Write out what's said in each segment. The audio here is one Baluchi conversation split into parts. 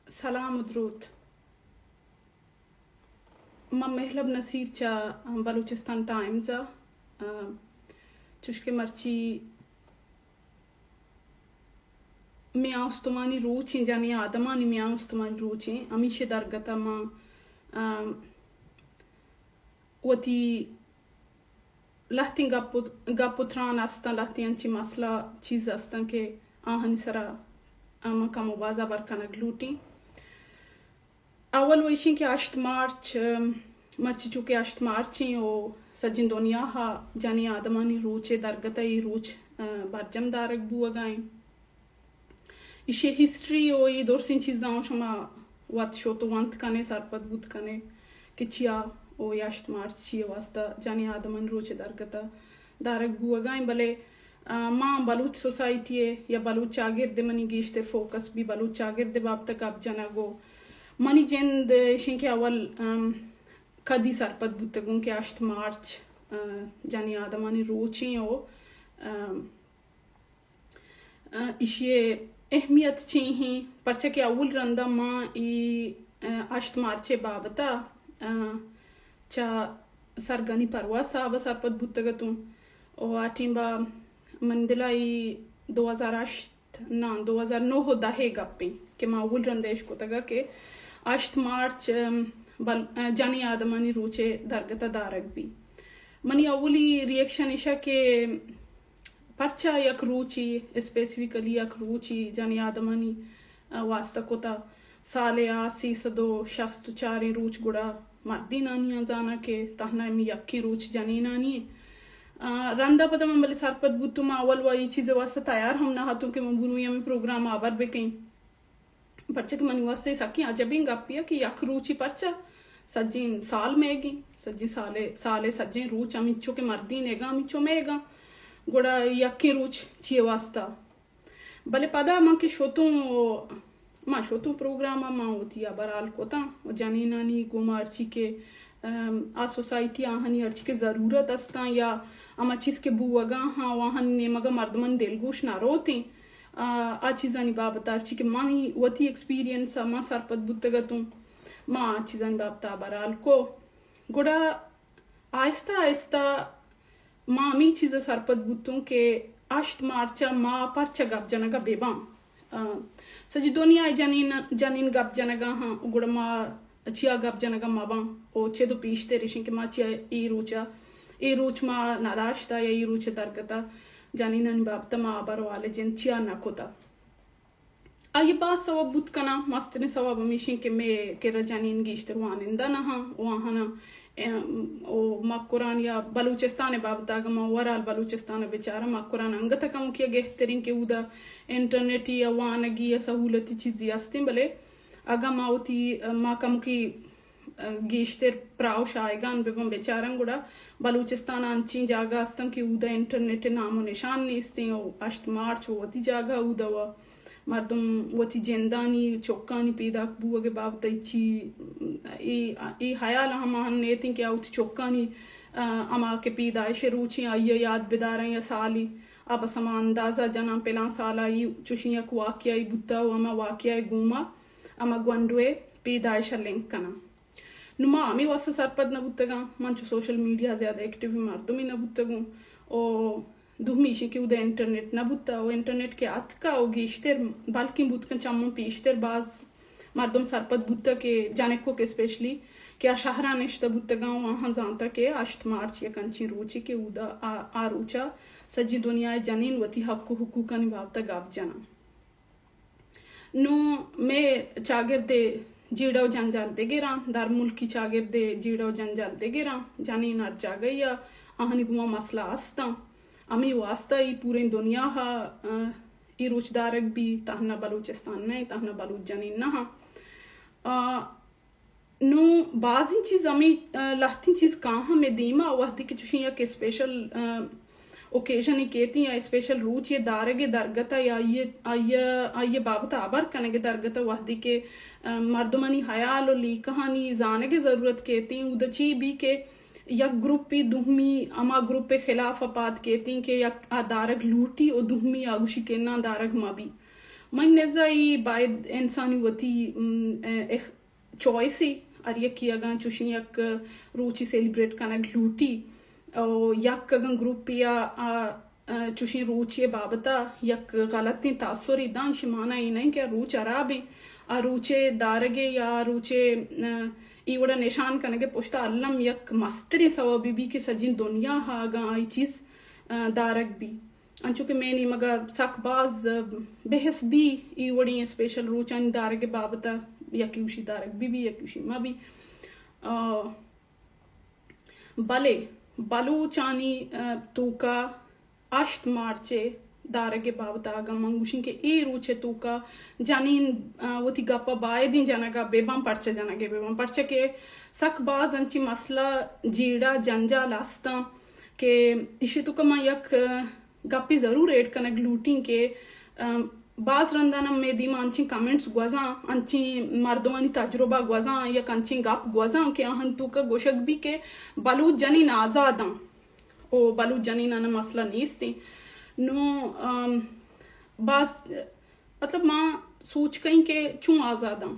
سلام و دروت۔ من مہلب نصیر چہ بلوچستان ٹائمز ءَ، آ، چوشکہ مرچی میان استمانی روچیں، جنین آدمانی میان استمانی روچیں، ہمیشی درگت ءَ من، آ، وتی لہتیں گپ و، گپ و تران استاں، لہتیں انچیں مسئلہ چیز استاں کہ آہانی سرا من کم و باز ہبر کنگ لوٹیں۔ اول و ایشیں کہ ہشت مارچ، ام، مرچی چونکہ ہشت مارچیں و سجیں دنیا ءَ جنین آدمانی روچ ءِ درگت ءَ اے روچ، ام، برجم دارگ بوگا ایں۔ ایشی ہسٹری و اے درسیں چیزاں شما وت شوت و ونت کنے، سرپد بوت کنے کہ چیا و ہشت مارچ چی واسطہ جنین آدمانی روچ ءِ درگت ءَ دارگ بوگا ایں۔ بلے، آ، ما بلوچ سوسائٹی ءِ یا بلوچ چاگرد ءِ، منی گیشتر فوکس بی بلوچ چاگرد ءِ بابت ءَ گپ جنگ و منی جند ایشیں کہ اول، ام، کدی سرپد بوتگوں کہ ہشت مارچ، آ، جنین آدمانی روچیں و، ام، آ، ایشی ءِ اہمیت چی ایں؟ پرچا کہ اول رندا ما ای، آ، ہشت مارچ ءِ بابت ءَ، آ، چہ سرگنی پرواز صاحب ءَ سرپد بوتگ اتوں و آ ٹیم با من دل ءَ ای دو ہزار ہشت، نہ، دو ہزار نو و دہ ءِ گپیں کہ ما اول رندا اش کتگ کہ ہشت مارچ، ام، بل-، آ، جنین آدمانی روچ ءِ درگت ءَ دارگ بی۔ منی اولی ریئیکشن ایشا کہ پرچا یک روچی، اسپیسیفکلی یک روچی جنین آدمانی، آ، واسطہ کتا؟ سال ءَ آ سیصد و شست و چاریں روچ گڑا مردینانی آں زانا کہ تہنا ہمے یکیں روچ جنینانی ایں۔ آ، رندا پدا من بلے سرپد بوتوں، ما اول و اے چیز ءِ واسطہ تیار ہم نہ اتوں کہ من برویں ہمے پروگرام ءَ ہبر بکیں۔ پرچا کہ منی واسطہ سکیں عجبیں گپے ءَ کہ یک روچی پرچا سجیں سال مئیگیں، سجیں سال ءِ، سال ءِ سجیں روچ ہمینچو کہ مردین ایگاں، ہمینچو مئیگاں، گڑا یکیں روچ چی ءِ واسطہ؟ بلے پدا من کہ شتوں، من شتوں پروگرام ءَ، من وتی ہبر حال کتاں و جنینانی گوما ہرچی کہ، ام، آ سوسائٹی آہانی ہرچی کہ ضرورت استاں یا ہما چیز کہ بوگا ہاں و آہانی نیمگا مردمانی دلگوش نہ روتیں، آ، آ چیزانی بابت ءَ ہرچی کہ منی وتی ایکسپیرینس ءَ من سرپد بوتگ اتوں، ما آ چیزانی بابت ءَ ہبر حال کو۔ گڑا آہستہ آہستہ ما ہمے چیز ءَ سرپد بوتوں کہ ہشت مارچ ءَ ما پرچا گپ جنگ ءَ بہ باں۔ آ، سجی دنیا ءِ جنین، جنین گپ جنگ ءَ ہاں، گڑا ما چیا گپ جنگ ءَ مہ باں؟ او چد و پیشتر ایشیں کہ ما چیا اے روچ ءَ، اے روچ ما نہ داشتہ یا اے روچ ءِ درگت ءَ جنینانی بابت ءَ ما ہبر و حال ءِ جند چیا نہ کتہ؟ آئی ءِ باز سوب بوت کناں، مستریں سوب ہمیشیں کہ مئے کرا جنین گیشتر وانندہ نہ ہاں، و آہاناں، ام، و مکران یا بلوچستان ءِ بابت ءَ اگاں ما اوورآل بلوچستان ءَ بچاراں، مکران انگت ءَ کمکے ءَ گہتریں کہ اودا انٹرنیٹی یا وانگی یا سہولتی چیزی ہستیں، بلے اگاں ما وتی، ما کمکے گیشتر پراہ و شاہگان بہ باں بچاراں، گڑا بلوچستان ءَ انچیں جاگہ استاں کہ اودا انٹرنیٹ ءِ نام و نشان نیستیں و ہشت مارچ و وتی جاگہ اودا و مردم وتی جندانی، چکانی پیداک بوگ ءِ بابت ءَ ہچی اے، اے ہیال ہم آہاں نیتیں کہ آ وتی چکانی، آ، ہما کہ پیدائش ءِ روچیں آئی ءَ یاد بداراں یا سالی، آ بس ہما اندازہ جناں پلاں سال ءَ اے چوشیں یک واقعہ ئے بوتہ و ہما واقعہ ءِ گوما ہما گونڈو ءِ پیدائش ءَ لنک کناں۔ نوں ما ہمے واسطہ سرپد نہ بوتگاں، من چو سوشل میڈیا زیادہ ایکٹیو مردمے نہ بوتگوں۔ و دومی ایشیں کہ اودا انٹرنیٹ نہ بوتہ، و انٹرنیٹ کہ اتکہ و گیشتر بلکیں بوت کن چہ من پیشتر باز مردم سرپد بوتہ کہ جنکک اسپیشلی کہ آ شہراں نشتہ بوتگاں و آہاں زانتہ کہ ہشت مارچ یک انچیں روچے کہ اودا آ، آ روچا سجی دنیا ءِ جنین وتی حق و حقوقانی بابت ءَ گپ جناں۔ نوں مئے چاگرد ءِ جیڑہ و جنجال دگراں، درملکی چاگرد ءِ جیڑہ و جنجال دگراں، جنین ہر جاگہے ءَ آہانی گوما مسئلہ استاں۔ ہمے واسطہ اے پوریں دنیا ءَ، آ، اے روچ دارگ بی، تہنا بلوچستان نہ، تہنا بلوچ جنین نہ ہاں۔ آ، نوں بازیں چیز ہمے، آ، لہتیں چیز کاہاں مئے دیما، وہدے کہ چوشیں یک اسپیشل، آ، اوکیژنے کیتیں یا اسپیشل روچے دارگ ءِ درگت ءَ یا آئی ءِ، آئی ءِ، آئی ءِ بابت ءَ ہبر کنگ ءِ درگت ءَ وہدے کہ، آ، مردمانی ہیال و لیکہانی زانگ ءِ ضرورت کیتیں، اودا چی بی کہ یک گروپے دومی ہما گروپ ءِ خلاف ءَ پاد کیتیں کہ یک آ دارگ لوٹی و دومی آ گوشی کہ ناں دارگ مہ بی۔ منی نزا ای باید انسانی وتی، م، ا، اخ-، چوائسے، ہر یکے اگاں چوشیں یک روچے سیلیبریٹ کنگ لوٹی، او یک اگاں گروپے ء، آ، ا، چوشیں روچے بابت ء یک غلطیں تاثرے داں، ایشی مانا اے نہ کہ آ روچ ہرابیں، آ روچے دارگے یا آ روچے، ا، ای وڑا نشان کنگے پشتا الم یک مستریں سوبے بی کہ سجیں دنیا ء اگاں آئی چیز، ا، دارگ بی۔ انچو کہ مئے نیمگا سک باز بحث بی ای وڑیں اسپیشل روچانی دارگ بابت ء، یکے گوشی دارگ بی بی، یکے گوشی مہ بی۔ آ، بلے بلوچانی، آ، توکا ہشت مارچ ء دارگ ء بابت ء اگاں من گوشیں کہ اے روچ ء توکا جنین، آ، وتی گپ ء بایدیں جنگ ء بہ باں، پرچہ جنگ ء بہ باں، پرچہ کہ سک باز انچیں مسئلہ، جیڑہ، جنجال ہستاں کہ ایشی توکا من یک، آ، گپے ضرور ایڈ کنگ لوٹیں کہ، آ، باز رندان ہم مئے دیما انچیں کمنٹس گوزاں، انچیں مردمانی تجربہ گوزاں، یک انچیں گپ گوزاں کہ آہن توکا گوشگ بی کہ بلوچ جنین آزاداں۔ او بلوچ جنینان مسئلہ نیستیں۔ نو، ام، باز، مطلب، ما سوچ کئیں کہ چون آزاداں؟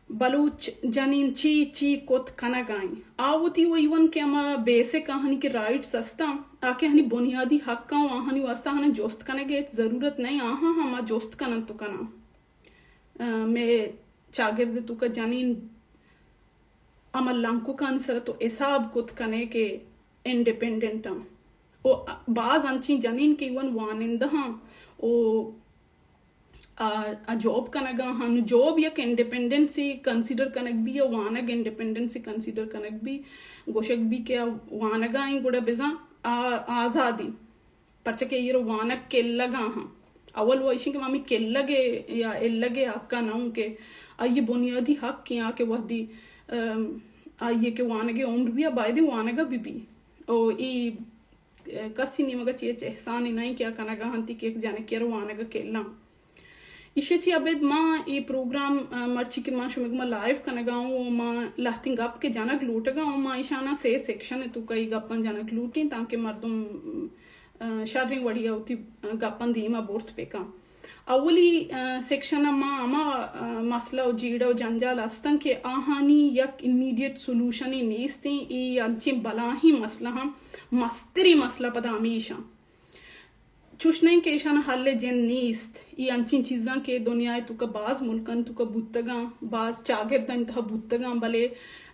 بلوچ جنین چی چی کت کنگائیں؟ آ وتی و ایون کہ ہما بیسک آہانی کہ رائٹس استاں، آ کہ آہانی بنیادی حقاں و آہانی واسطہ آہانا جست کنگے ہچ ضرورت نہیں، آہاں ہما جست کنن تو کناں۔ ا، مئے چاگرد توکا جنین ہما لنککانی سرا تو حساب کت کنے کہ انڈیپینڈنٹ آں۔ او باز انچیں جنین کہ ایون وانندہ آں، او آ، آ جاب کنگا ہاں۔ نو جاب یک انڈیپینڈنسی کنسیڈر کنگ بی یا وانگ انڈیپینڈنسی کنسیڈر کنگ بی، گوشگ بی کہ آ وانگا ایں گڑا بزاں آ آزادیں۔ پرچہ کہ ایر وانگ کلگا ہاں۔ اول و ایشیں کہ ما ہمیں کلگ یا الگ حقا نہ ہوں کہ آئی بنیادی حق کیا کہ وحدی، ام، آئی کہ وانگ عمر بی، آ باید وانگا بی بی۔ او ای کسی نیمگا چی ہچ احسانے نہ کہ آ کنگا ہنتی کہ یک جنکے رو وانگا کلاں۔ ایشی چی ابید ما ای پروگرام، آ، مرچی کہ ما شمے گما لائیو کنگا ہوں، ما لہتیں گپ کہ جنگ لوٹگا ہوں، ما ایشانا سے سیکشن توکا ای گپاں جنگ لوٹیں تاکہ مردم، آ، شریں وڑی وتی گپاں دیما برت بکن۔ اولی، آ، سیکشن ء ما ہما، آ، مسئلہ و جیڑہ و جنجال ہستن کہ آہانی یک امیڈیٹ سولوشنے نیستیں، ای انچیں بلاہیں مسئلہ ہم مستریں مسئلہ پدا ہمیشاں۔ چوش نہیں کہ ایشان حل جند نیست، ای انچیں چیزاں کہ دنیا توکا باز ملکان توکا بوتگاں، باز چاگردان تہا بوتگاں، بلے،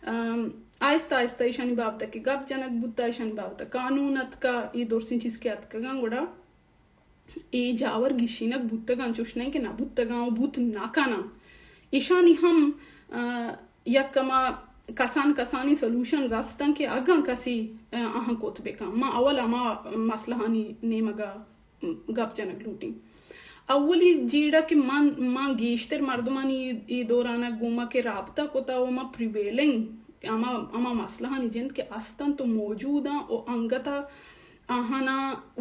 آم، آہستہ آہستہ ایشانی بابت کہ گپ جنگ بوتا، ایشانی بابت قانون اتکا، ای درسیں چیز کہ اتکگاں گڑا اے جاور گیشینگ بوتگاں، چوش نہ کہ نہ بوتگاں و بوت نہ کناں۔ ایشانی ہم، آ، یک کما کسان کسانی سولوشنز ہستن کہ اگاں کسی، آ، آہاں کت بکن۔ ما اول ہما مسئلہانی نیمگا گپ جنگ لوٹیں۔ اولی جیڑہ کہ من، ما گیشتر مردمانی ای دورانہ گوما کہ رابطہ کتا و ما پریویلنگ ہما، ہما مسئلہانی جند کہ ہستن تو موجوداں و انگتا آہانا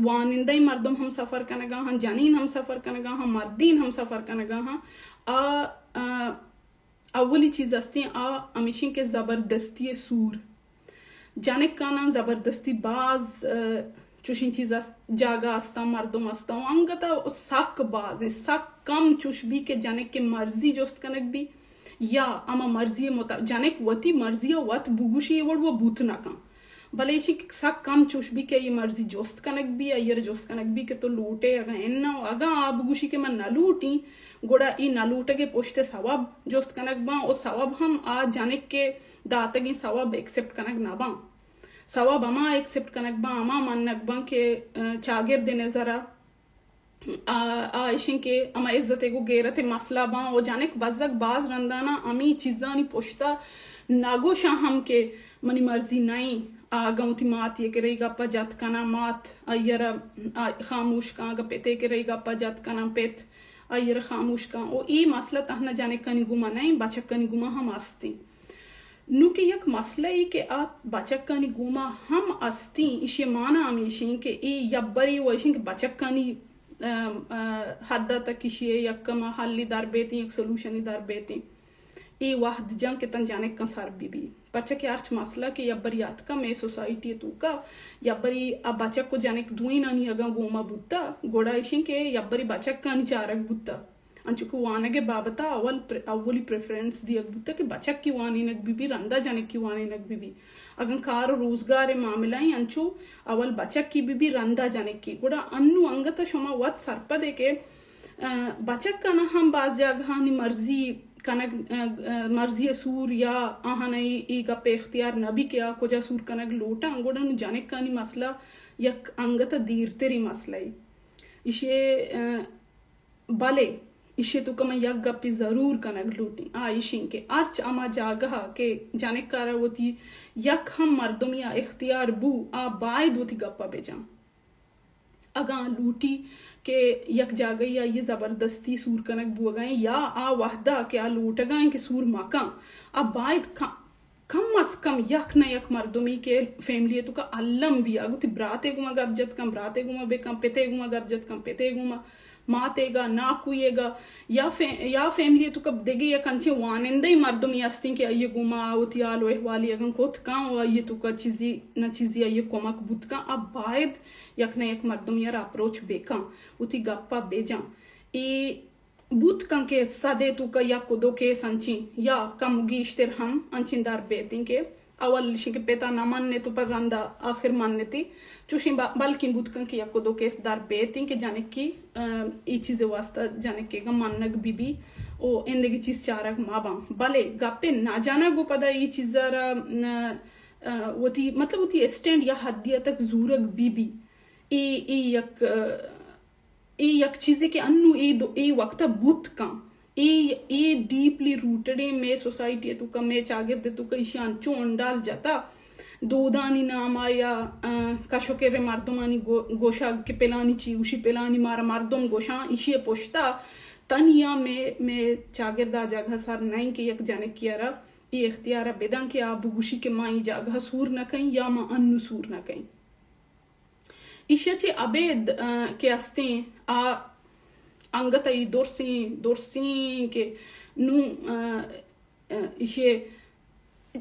وانندہ مردم ہم سفر کنگا ہاں، جنین ہم سفر کنگا ہاں، مردین ہم سفر کنگا ہاں۔ آ، آ، اولی چیز استیں، آ ہمیشیں کہ زبردستی سور۔ جنکاناں زبردستی باز، آ، چوشیں چیز است، جاگہ استاں، مردم استاں، و انگتا سک بازیں، سک کم چوش بی کہ جنک کہ مرضی جست کنگ بی، یا ہما مرضی مطابق جنک وتی مرضی ء وت بگوشی اے وڑ و بوت نہ کن۔ بلے ایشی کہ سک کم چوش بی کہ اے مرضی جست کنگ بی، آئی ء را جست کنگ بی کہ تو لوٹے اگاں اناں و اگاں آ بگوشی کہ من نہ لوٹیں، گڑا اے نہ لوٹگ ء پشت ء سوب جست کنگ باں و سوب ہم آ جنک کہ داتگیں سوب ایکسپٹ کنگ نہ باں۔ سوب ہما ایکسپٹ کنگ باں، ہما منگ باں کہ، آ، چاگرد ء نظر ء آ، آ ایشیں کہ ہما عزت ء گوں غیرت ء مسئلہ باں و جنک بزگ باز رنداناں ہمے چیزانی پشتا نہ گوشاں ہم کہ منی مرضی نئیں، آ اگاں وتی ماتے ء کرا اے گپا جت کناں، مات آئی ء را، آ، خاموش کن، اگاں پتے ء کرا اے گپا جت کناں، پت آئی ء را خاموش کن۔ و اے مسئلہ تہنا جنکانی گوما نئیں، بچکانی گوما ہم ہستیں۔ نوں کہ یک مسئلہ ای کہ آ بچکانی گوما ہم استیں، ایشی مانا ہمیشیں کہ اے یبرے و ایشیں کہ بچکانی، ام، ا، حد تک ایشی یک کما حلی در بیتیں، یک سلوشنی در بیتیں۔ اے وھد جاں کہ تاں جنکاں سر بہ بی۔ پرچا کہ ہرچ مسئلہ کہ یک بری اتکا مئے سوسائٹی توکا، یک بری آ بچک و جنک دوئینانی اگاں گوما بوتا، گڑا اشیں کہ یک بری بچکانی چارگ بوتا۔ انچو کہ وانگ ء بابت ء اول پر-، اولی پریفرنس دیگ بوتگ کہ بچکی وانینگ بہ بی، رندا جنکی وانینگ بہ بی۔ اگاں کار و روزگار ء معاملہ ایں انچو اول بچکی بہ بی، رندا جنکی۔ گڑا انو انگت ء شما وت سرپد ئے کہ، ء، بچکاں ہم باز جاگہانی مرضی کنگ، ء، ء، مرضی ء سور یا آہاں ای، ای گپ ء اختیار نہ بی کہ آ کجا سور کنگ لوٹاں، گڑا نو جنکانی مسئلہ یک انگت ء دیرتریں مسئلہ ای۔ ایشی ء، ء، بلے ایشی ء توکا من یک گپے ضرور کنگ لوٹیں، آ ایشیں کہ ہرچ ہما جاگہ ء کہ جنک ء را وتی یک ہم مردمے ء اختیار بو، آ باید وتی گپ ء بجاں۔ اگاں لوٹی کہ یک جاگہے ء آئی ء زبردستی سور کنگ بوگا ایں یا آ وہدا کہ آ لوٹگا ایں کہ سور مکاں، آ باید ک-، کم از کم یک نہ یک مردمے کہ فیملی ء توکا الم بی، اگو تی براتے گوما گپ جت کن، براتے گوما بکن، پتے گوما گپ جت کن، پتے گوما، ماتے گا، ناکوئے گا، یا فے-، یا فیملی ء توکا دگہ یک انچیں وانندہ مردمے ہستیں کہ آئی ء گوما وتی حال و احوالی اگن کت کن و آئی ء توکا چیزی نہ چیزی آئی ء کمک بوت کن، آ باید یک نہ یک مردمے ء را اپروچ بکن، وتی گپ ء بجن۔ اے بوت کن کہ صد ء توکا یک و دو کیس انچیں یا کم و گیشتر ہم انچیں در بیتیں کہ اول اشیں کہ پتا نہ منت و پر رندا آخر منتی۔ چوشیں با-، بلکیں بوت کن کہ یک و دو کیس در بیتیں کہ جنکی، ا، ای چیز واسطہ جنکی گا منگ بی بی و اندگی چیز چارگ ما باں۔ بلے گپے نہ جنگ و پدا ای چیز را، ا، ا، وتی، مطلب وتی اسٹینڈ یا حدیہ تک زورگ بی بی۔ ای، ای یک، ا، اے یک چیزے کہ انو اے دو، اے وقت ء بوت کن۔ اے، اے ڈیپلی روٹڈیں مئے سوسائٹی ء توکا، مئے چاگرد ء توکا ایشی انچو انڈال جتا۔ دودانی نام ء یا، ا، کش و کر ء مردمانی گو-، گوشگ کہ پلانی چی گوشی، پلانی مارا مردم گوشاں، ایشی ء پشتا تنیا مئے، مئے چاگرد آ جاگہ سر نئیں کہ یک جنکی ء را اے اختیار ء بدن کہ آ بگوشی کہ ما اے جاگہ سور نہ کئیں یا ما انو سور نہ کئیں۔ ایشی ء چہ ابید، ا، کہ استیں آ انگت ء اے درسیں، درسیں کہ نوں، ا، ا، ایشی،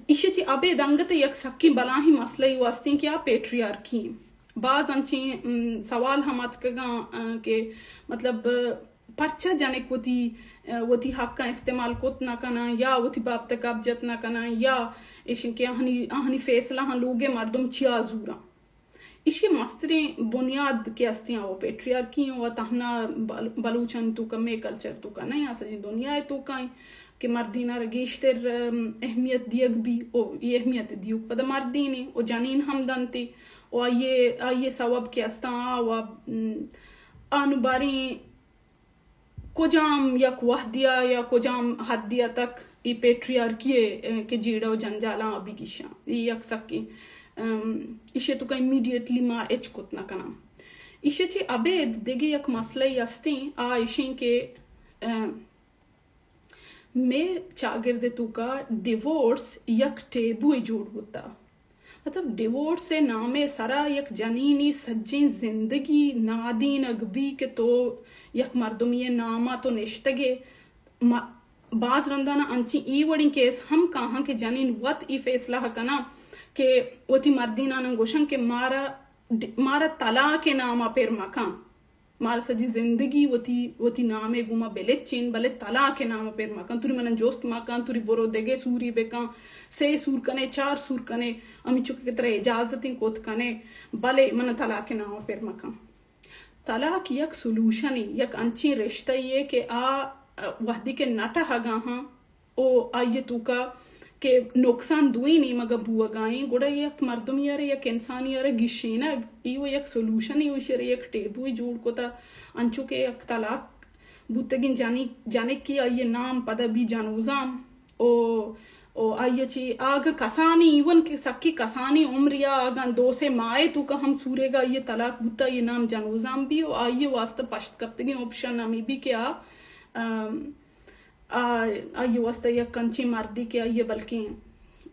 ایشی ء چہ ابید انگت ء یک سکیں بلاہیں مسئلہ ء استیں کہ آ پیٹریارکی ایں۔ باز انچیں، ام، سوال ہم اتکگاں، ا، کہ مطلب، پرچا جنک وتی، ا، وتی حقاں استعمال کت نہ کناں یا وتی بابت ء گپ جت نہ کناں یا ایشیں کہ آہانی، آہانی فیصلہ ہاں لوگ ء مردم چیا زوراں۔ ایشی مستریں بنیاد کہ استیں، او پیٹریارکی ایں، و تہنا بل-، بلوچانی توکا، مئے کلچر توکا نہ ایں، آ سجیں دنیا ء توکا ایں کہ مردین ء را گیشتر، ام، اہمیت دیگ بی، او اے اہمیت دیوک پدا مردین ایں، او جنین ہم دنت ایں، او آئی ء، آئی ء سوب کہ استاں، آ و، ام، آ نوں باریں کجام یک وہدیا یا کجام حدیا تک اے پیٹریارکی ء، ا، کہ جیڑہ و جنجالاں آ بہ گیشاں۔ اے یک سکیں، ام، ایشی ء توکا امیڈیٹلی ما ہچ کت نہ کناں۔ ایشی ء چہ ابید دگہ یک مسئلہ ای استیں، آ ایشیں کہ، ا، مئے چاگرد ء توکا ڈیورس یک ٹیبو ء جوڑ بوتا۔ مطلب، ڈیورس ء نام ء سرا یک جنینی سجیں زندگی نادینگ بی کہ تو یک مردمی ء نام ء تو نشتگ ئے۔ ما-، باز رندانا انچیں ای وڑیں کیس ہم کاہاں کہ جنین وت ای فیصلہ ء کناں کہ وتی مردیناناں گوشاں کہ مارا ڈ-، مارا طلاق ء نام ء پر مکن۔ مارا سجی زندگی وتی، وتی نام ء گوما بلچین، بلے طلاق ء نام ء پر مکن۔ توری منا جست مکن، توری برو دگہ سوری بکن، سے سور کنے، چار سور کنے، ہمینچو کہ ترا اجازت ایں کت کنے، بلے منا طلاق ء نام ء پر مکن۔ طلاق یک سولوشنے، یک انچیں رشتہ یے کہ آ وہدی کہ نہ ٹہگا ہاں، و آئی ء توکا کہ نقصان دوئیں نیمگا بوگا ایں، گڑا یک مردمی ء را، یک انسانی ء را گیشینگ، ای و یک سولوشن ای، و ایشی ء را یک ٹیبوے جوڑ کتا، انچو کہ یک طلاق بوتگیں جنی-، جنکے، آئی ء نام پدا بی جنوزام۔ و، و آئی ء چی آگا کسانی، ایون کہ سکی کسانی عمر یا اگاں دو سے ماہ توکا ہم سوریگا آئی ء طلاق بوتا، آئی ء نام جنوزام بی و آئی ء واسطہ پشت کپتگیں آپشن ہمے بی کہ آ، ام، آ، آئی ء واستہ یک انچیں مردے کہ آئی ء بلکیں،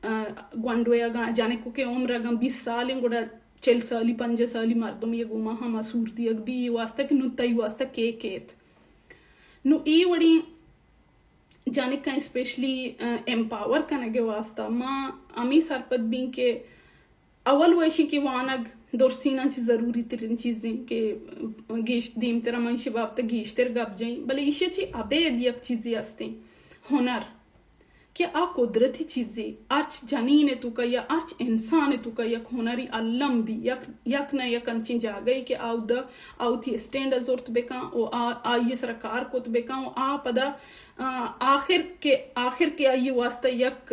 آ، گونڈوے اگاں جنکو کہ عمر اگاں بیست سال ایں، گڑا چل سالی، پنجاہ سالی مردم یہ گوما ہم آ سور دیگ بی، یہ واستہ کہ نوں تئی واستہ کے کیت۔ نوں اے وڑیں جنکاں اسپیشلی ایمپاور کنگ ءِ واسطہ ما ہمے سرپد بیں کہ اول وشی کہ وانگ درسیناں چہ ضروری ترین چیزیں کہ گیش دیمترا من ایشی بابت گیشتر گپ جائیں، بلے ایشی چہ ابید یک چیزے ہستیں، ہنر، کہ آ قدرتی چیزے، ہرچ جنین ءِ توکا یا ہرچ انسان ءِ توکا یک ہنری الم بی، یک، یک نہ یک انچیں جاگہے کہ آ اودا آ وتی اسٹینڈ ءَ زرت بکن و آ، آئی ءِ سرا کار کت بکن و آ پدا، آ، آخر کہ، آخر کہ آئی ءِ واسطہ یک،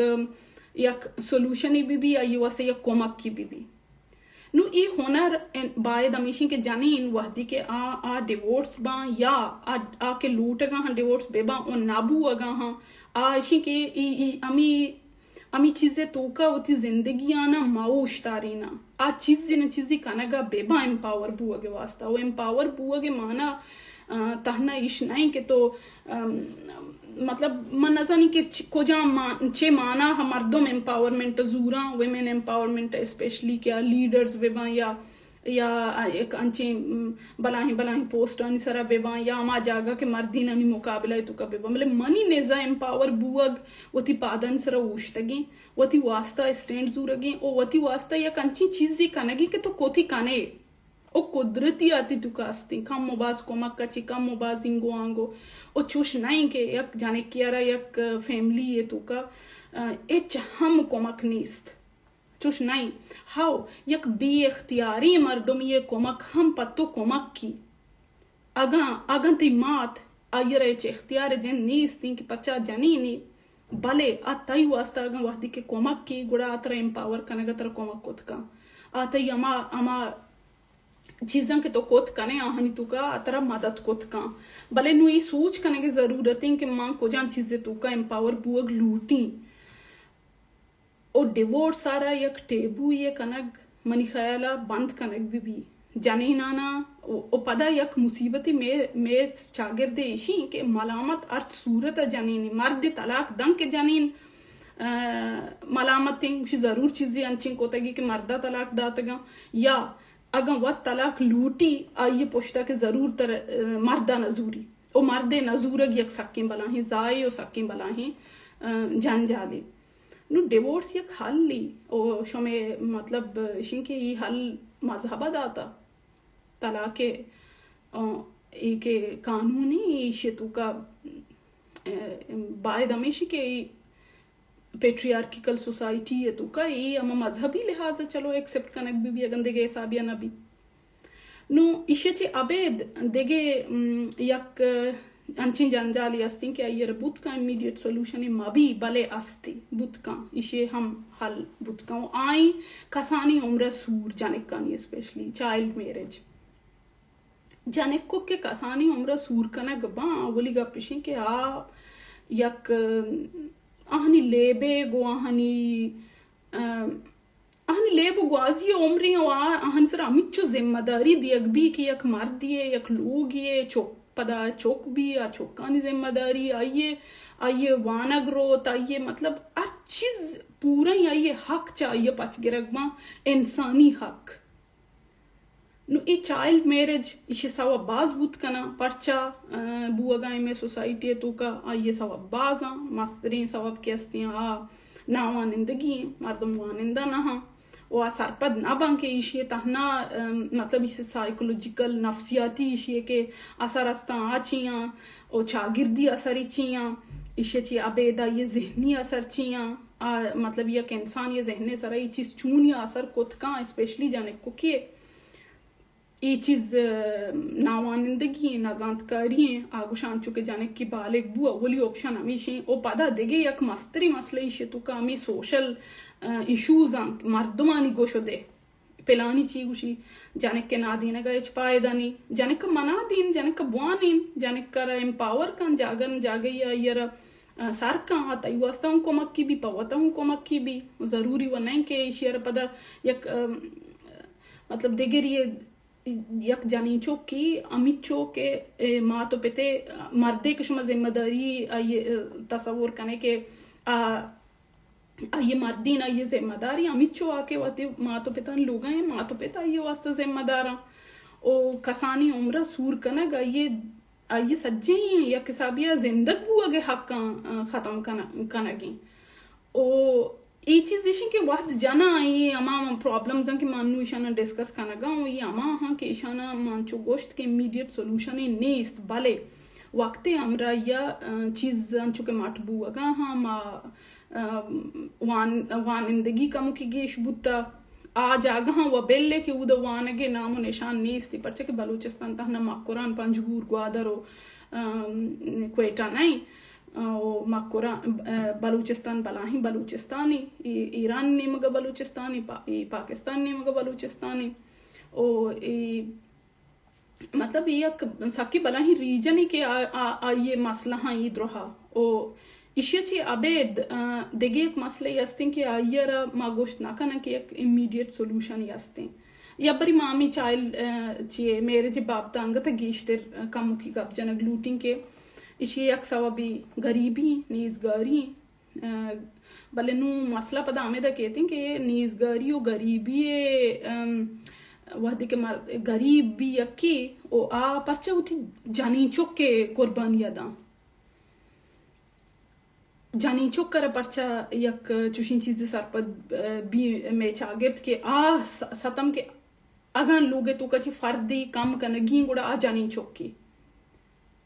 یک سولوشنے بہ بی، آئی ءِ واسطہ یک کمکے بہ بی۔ نوں اے ہنر ان-، باید ہمیشیں کہ جنین وہدی کہ آ، آ ڈیورس باں یا آ، آ کہ لوٹگا ہاں ڈیورس بہ باں و نہ بوگا ہاں، آ اشیں کہ ای، ای، ہمی، ہمی چیزے توکا وتی زندگی آنا ما اوشتارینا۔ آ چیزے نہ چیزے کنگا بہ باں ایمپاور بوگ ءِ واسطہ۔ و ایمپاور بوگ ءِ معنی، آ، تہنا ایش نہ ایں کہ تو، ام، مطلب، من نزانی کہ چ-، کجام ما-، چے معنی ءَ مردم ایمپاورمنٹ زوراں، ویمن ایمپاورمنٹ اسپیشلی کہ آ لیڈرز بہ باں یا، یا یک انچیں، م، بلاہیں، بلاہیں پوسٹانی سرا بہ باں یا ہما جاگہ کہ مردینانی مقابلہ ءِ توکا بہ باں۔ بلے منی نزا ایمپاور بوگ وتی پادانی سرا اوشتگیں، وتی واسطہ اسٹینڈ زورگیں و وتی واسطہ یک انچیں چیزے کنگیں کہ تو کتی کنے۔ او قدرتی آتی توکا استیں، کم و باز کمک ءَ چی، کم و باز اینگو آنگو۔ او چوش نہ ایں کہ یک جنکے ءَ را یک فیملی ءِ توکا، آ، ہچ ہم کمک نیست۔ چوش نہ ایں۔ ہاؤ، یک بے اختیاریں مردمے ءِ کمک ہم پہ تو کمکی۔ اگاں، اگاں تئی مات آئی ءَ را ہچ اختیار جند نیست ایں کہ پرچا جنینے، بلے آ تئی واسطہ اگاں وہدی کہ کمک کی، گڑا آ ترا ایمپاور کنگ ءَ ترا کمک کت کن۔ آ تئی ہما، ہما چیزاں کہ تو کت کنے، آہانی توکا آ ترا مدد کت کن۔ بلے نوں اے سوچ کنگ ءِ ضرورت ایں کہ ما کجام چیز ءِ توکا ایمپاور بوگ لوٹیں۔ او ڈیورس ءَ را یک ٹیبو یے کنگ منی خیال ءَ بند کنگ بہ بی۔ جنینانا او، او پدا یک مصیبتے مئے، مئے چاگرد ءَ ایشی کہ ملامت ہرچ صورت ءَ جنین، مرد طلاق دن کہ جنین، آ، ملامت ایں، گوشی ضرور چیزے انچیں کتگی کہ مردا طلاق داتگاں، یا اگاں وت طلاق لوٹی، آئی پشتا کہ ضرور تر، آ، مردا نزوری۔ او مردے نزورگ یک سکیں بلاہیں زاہے و سکیں بلاہیں، آ، جنجالے۔ نوں ڈیورس یک حلے، او شمے مطلب اشیں کہ ای حل مذہب ءَ داتا، طلاق ءِ، آ، اے کہ قانون ایں، ایشی توکا، آ، باید ہمیشی کہ ای پیٹریارکیکل سوسائٹی ءِ توکا اے ہما مذہبی لحاظ ءَ چلو ایکسپٹ کنگ بہ بی، اگن دگہ حسابے ءَ نہ بی۔ نوں ایشی ءَ چہ ابید دگہ، م، یک انچیں جنجالے ہستیں کہ آئی ءَ را بوت کن امیڈیٹ سولوشنے مہ بی، بلے ہستی بوت کن، ایشی ءِ ہم حل بوت کن۔ و آئی کسانی عمر ءَ سور، جنکانی اسپیشلی چائلڈ میرج۔ جنکو کہ کسانی عمر ءَ سور کنگ باں، اولی گپ اشیں کہ آ یک، آہانی لیبے گو آہانی، ام، آہانی لیب و گوازی ءِ عمریں و آ، آہانی سرا ہمینچو ذمہ داری دیگ بی کہ یک مردے ءِ، یک لوگے ءِ، چک، پدا چک بی، آ چکانی ذمہ داری، آئی ءِ، آئی ءِ وانگ روت، آئی ءِ مطلب ہر چیز پوریں، آئی ءِ حق چہ آئی ءَ پچ گرگ باں، انسانی حق۔ نوں اے چائلڈ میرج ایشی سوب باز بوت کناں، پرچا، آ، بوگا ایں مئے سوسائٹی ءِ توکا آئی ءِ سوب باز آں، مستریں سوب کہ ہستیں آ ناوانندگی ایں، مردم وانندہ نہ آں و آ سرپد نہ باں کہ ایشی ءِ تہنا، آ، مطلب ایشی سائیکولوجیکل، نفسیاتی ایشی ءِ کہ اثر ہستاں آ چی آں و چاگردی اثر چی آں، ایشی ءَ چہ ابید آئی ءِ ذہنی اثر چی آں۔ آ، مطلب یک انسان ءِ ذہن ءِ سرا اے چیز چونی اثر کت کن، اسپیشلی جنکوکے اے چیز، آ، ناوانندگی ایں، نزانتکاری ایں۔ آ گوشاں چونکہ جنکے بالغ بو، اولی آپشن ہمیش ایں۔ او پدا دگہ یک مستریں مسئلہ ایشی توکا ہمے سوشل، آ، ایشوز آں، مردمانی گوش و دے۔ پلانی چی گوشی، جنک ءِ نادینگ ءَ ہچ پائدہ نی۔ جنک ءَ منا دین، جنک ءَ بوانین، جنک ءَ را ایمپاور کن، جاگہ نہ جاگہے آئی ءَ را، آ، سر کن، آ تئی واسطہ ہوں کمکی بی، پہ وتا ہوں کمکی بی۔ ضروری و نہ کہ ایشی ءَ را پدا یک، آ، مطلب دگری یک جنین چوکی ہمیچو کہ، اے، مات و پتے، مردے کہ شما ذمہ داری آئی، اے، تصور کنے کہ آ، آئی مردین آئی ذمہ داری ہمیچو آ کہ وتی مات و پتانی لوگا ایں، مات و پت آئی واسطہ ذمہ داراں۔ او کسانی عمرہ سور کنگ آئی آئی ءِ سجیں یک حسابی ءَ زندگ بوگ ءِ حقاں، آ، ختم کن-، کنگ ایں۔ او اے چیز ایش ایں کہ وھد جناں اے ہما پرابلمز اں کہ ما انوں ایشاناں ڈسکس کنگ ءَ اوں، اے ہما ہاں کہ ایشاناں ما انچو گوشت کہ امیڈیٹ سولوشنے نیست، بلے وقت ءِ ہمراہی ءَ، آ، چیز انچو کہ مٹ بوگ ءَ ہاں، ما، آ، وان-، وانندگی کمکے گیش بوتہ۔ آ جاگہاں و بل ءَ کہ اود ءَ وانگ ءِ نام و نشان نیست، پرچا کہ بلوچستان تہنا مکران، پنجگور، گوادر و، آ، کوئٹہ نہ ایں۔ آ، و مکران، آ، بلوچستان بلاہیں بلوچستانے، اے ایران نیمگ ءَ بلوچستانے، پا-، اے پاکستان نیمگ ءَ بلوچستانے۔ او اے مطلب، اے یک سکی بلاہیں ریجنے کہ آ-، آ-، آئی ءِ مسئلہ ہاں اے درہا۔ او ایشی ءَ چہ ابید، آ، دگہ یک مسئلہ اے ہستیں کہ آئی ءَ را ما گوشت نہ کناں کہ یک امیڈیٹ سولوشنے ہستیں۔ یا بری ما ہمے چائلڈ، آ، چی میرج بابت انگت گیشتر، آ، کمکی گپ جنگ لوٹیں کہ ایشی یک سوبی غریبی، نیزگاری، آ، بلے نوں مسئلہ پدا ہمیدا کیتیں کہ نیزگاری و غریبی ءَ، ام، وھدے کہ مر-، غریب بی یکے و آ پرچا وتی جنین چک ءِ قربانی ءَ داں؟ جنین چک ءَ را پرچا یک چوشیں چیزے سرپد، آ، بی مئے چاگرد کہ آ س-، ستم کہ اگاں لوگ ءِ توکا چہ فردے کم کنگی ایں گڑا آ جنین چکے۔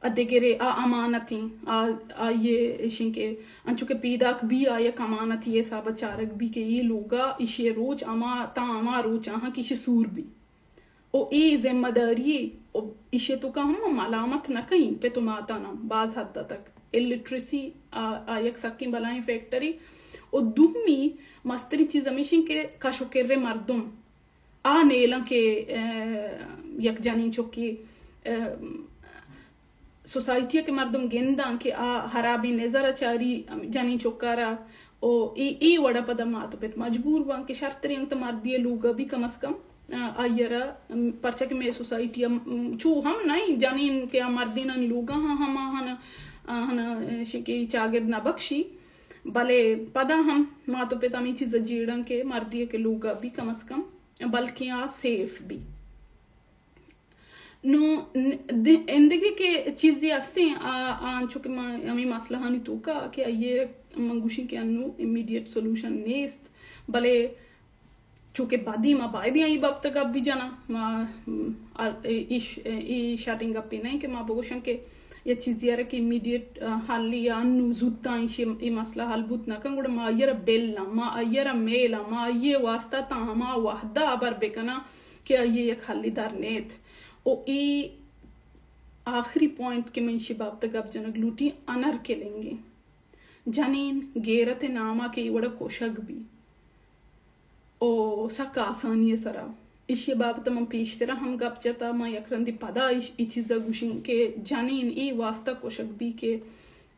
ءَ دگرے آ امانتیں، آ، آئی ءَ ایشیں کہ انچو کہ پیداک بی آ یک امانتی حساب ءَ چارگ بی کہ اے لوگ ءَ ایشی ءِ روچ ہما تاں ہما روچ آہاں کہ ایشی سور بی۔ او اے ذمہ داری ءَ، او ایشی ءِ توکا ہم ملامت نہ کئیں پت و ماتاناں باز حد تک۔ الٹریسی آ، آ یک سکیں بلاہیں فیکٹرے۔ او دومی مستریں چیز ہمیشیں کہ کش و کر ءِ مردم آ نیلاں کہ، آ، یک جنین چکے، آ، سوسائٹی ءَ کہ مردم گنداں کہ آ ہرابیں نظر ءَ چاری جنین چکارا، او اے، اے وڑا پدا مات و پت مجبور باں کہ شرتریں انگت مردی ءِ لوگ ءَ بی کم از کم، آ، آئی ءَ را، ام، پرچا کہ مئے سوسائٹی ءَ، ام، چو ہم نہ ایں جنین کہ آ مردینانی لوگ ءَ ہاں ہما ہن، آ، ہن، آ، شکے چاگرد نہ بخشی، بلے پدا ہم مات و پت ہمے چیز ءَ جیڑاں کہ مردی ءَ کہ لوگ ءَ بی کم از کم بلکیں آ سیف بی۔ نوں ن-، د-، ایندگہ کہ چیزے ہستیں، آ، آ، انچو کہ ما ہمے مسئلہانی توکا کہ آئی ءَ من گوشیں کہ انوں امیڈیٹ سولوشن نیست، بلے چونکہ بدی ما باید آئی بابت گپ بی جناں، ما، م، آ، ایش، اے شریں گپے نہ ایں کہ ما بگوشاں کہ یا چیزے ءَ را کہ امیڈیٹ، آ، حل یا انوں زوتاں ایشی، اے مسئلہ حل بوت نہ کن، گڑا ما آئی ءَ را بلاں، ما آئی ءَ را میلاں، ما آئی ءِ واسطہ تاں ہما وھد ءَ ہبر بکناں کہ آئی ءِ یک حلی در نیت۔ او اے آخری پوائنٹ کہ من ایشی بابت ءَ گپ جنگ لوٹی، انر کلنگ ایں۔ جنین غیرت ءِ نام ءَ کہ اے وڑ ءَ کشگ بی۔ او سک آسانی ءِ سرا۔ ایشی ءِ بابت ءَ من پیشترا ہم گپ جتا، من یک رندے پدا ایش-، اے چیز ءَ گوشیں کہ جنین اے واسطہ کشگ بی کہ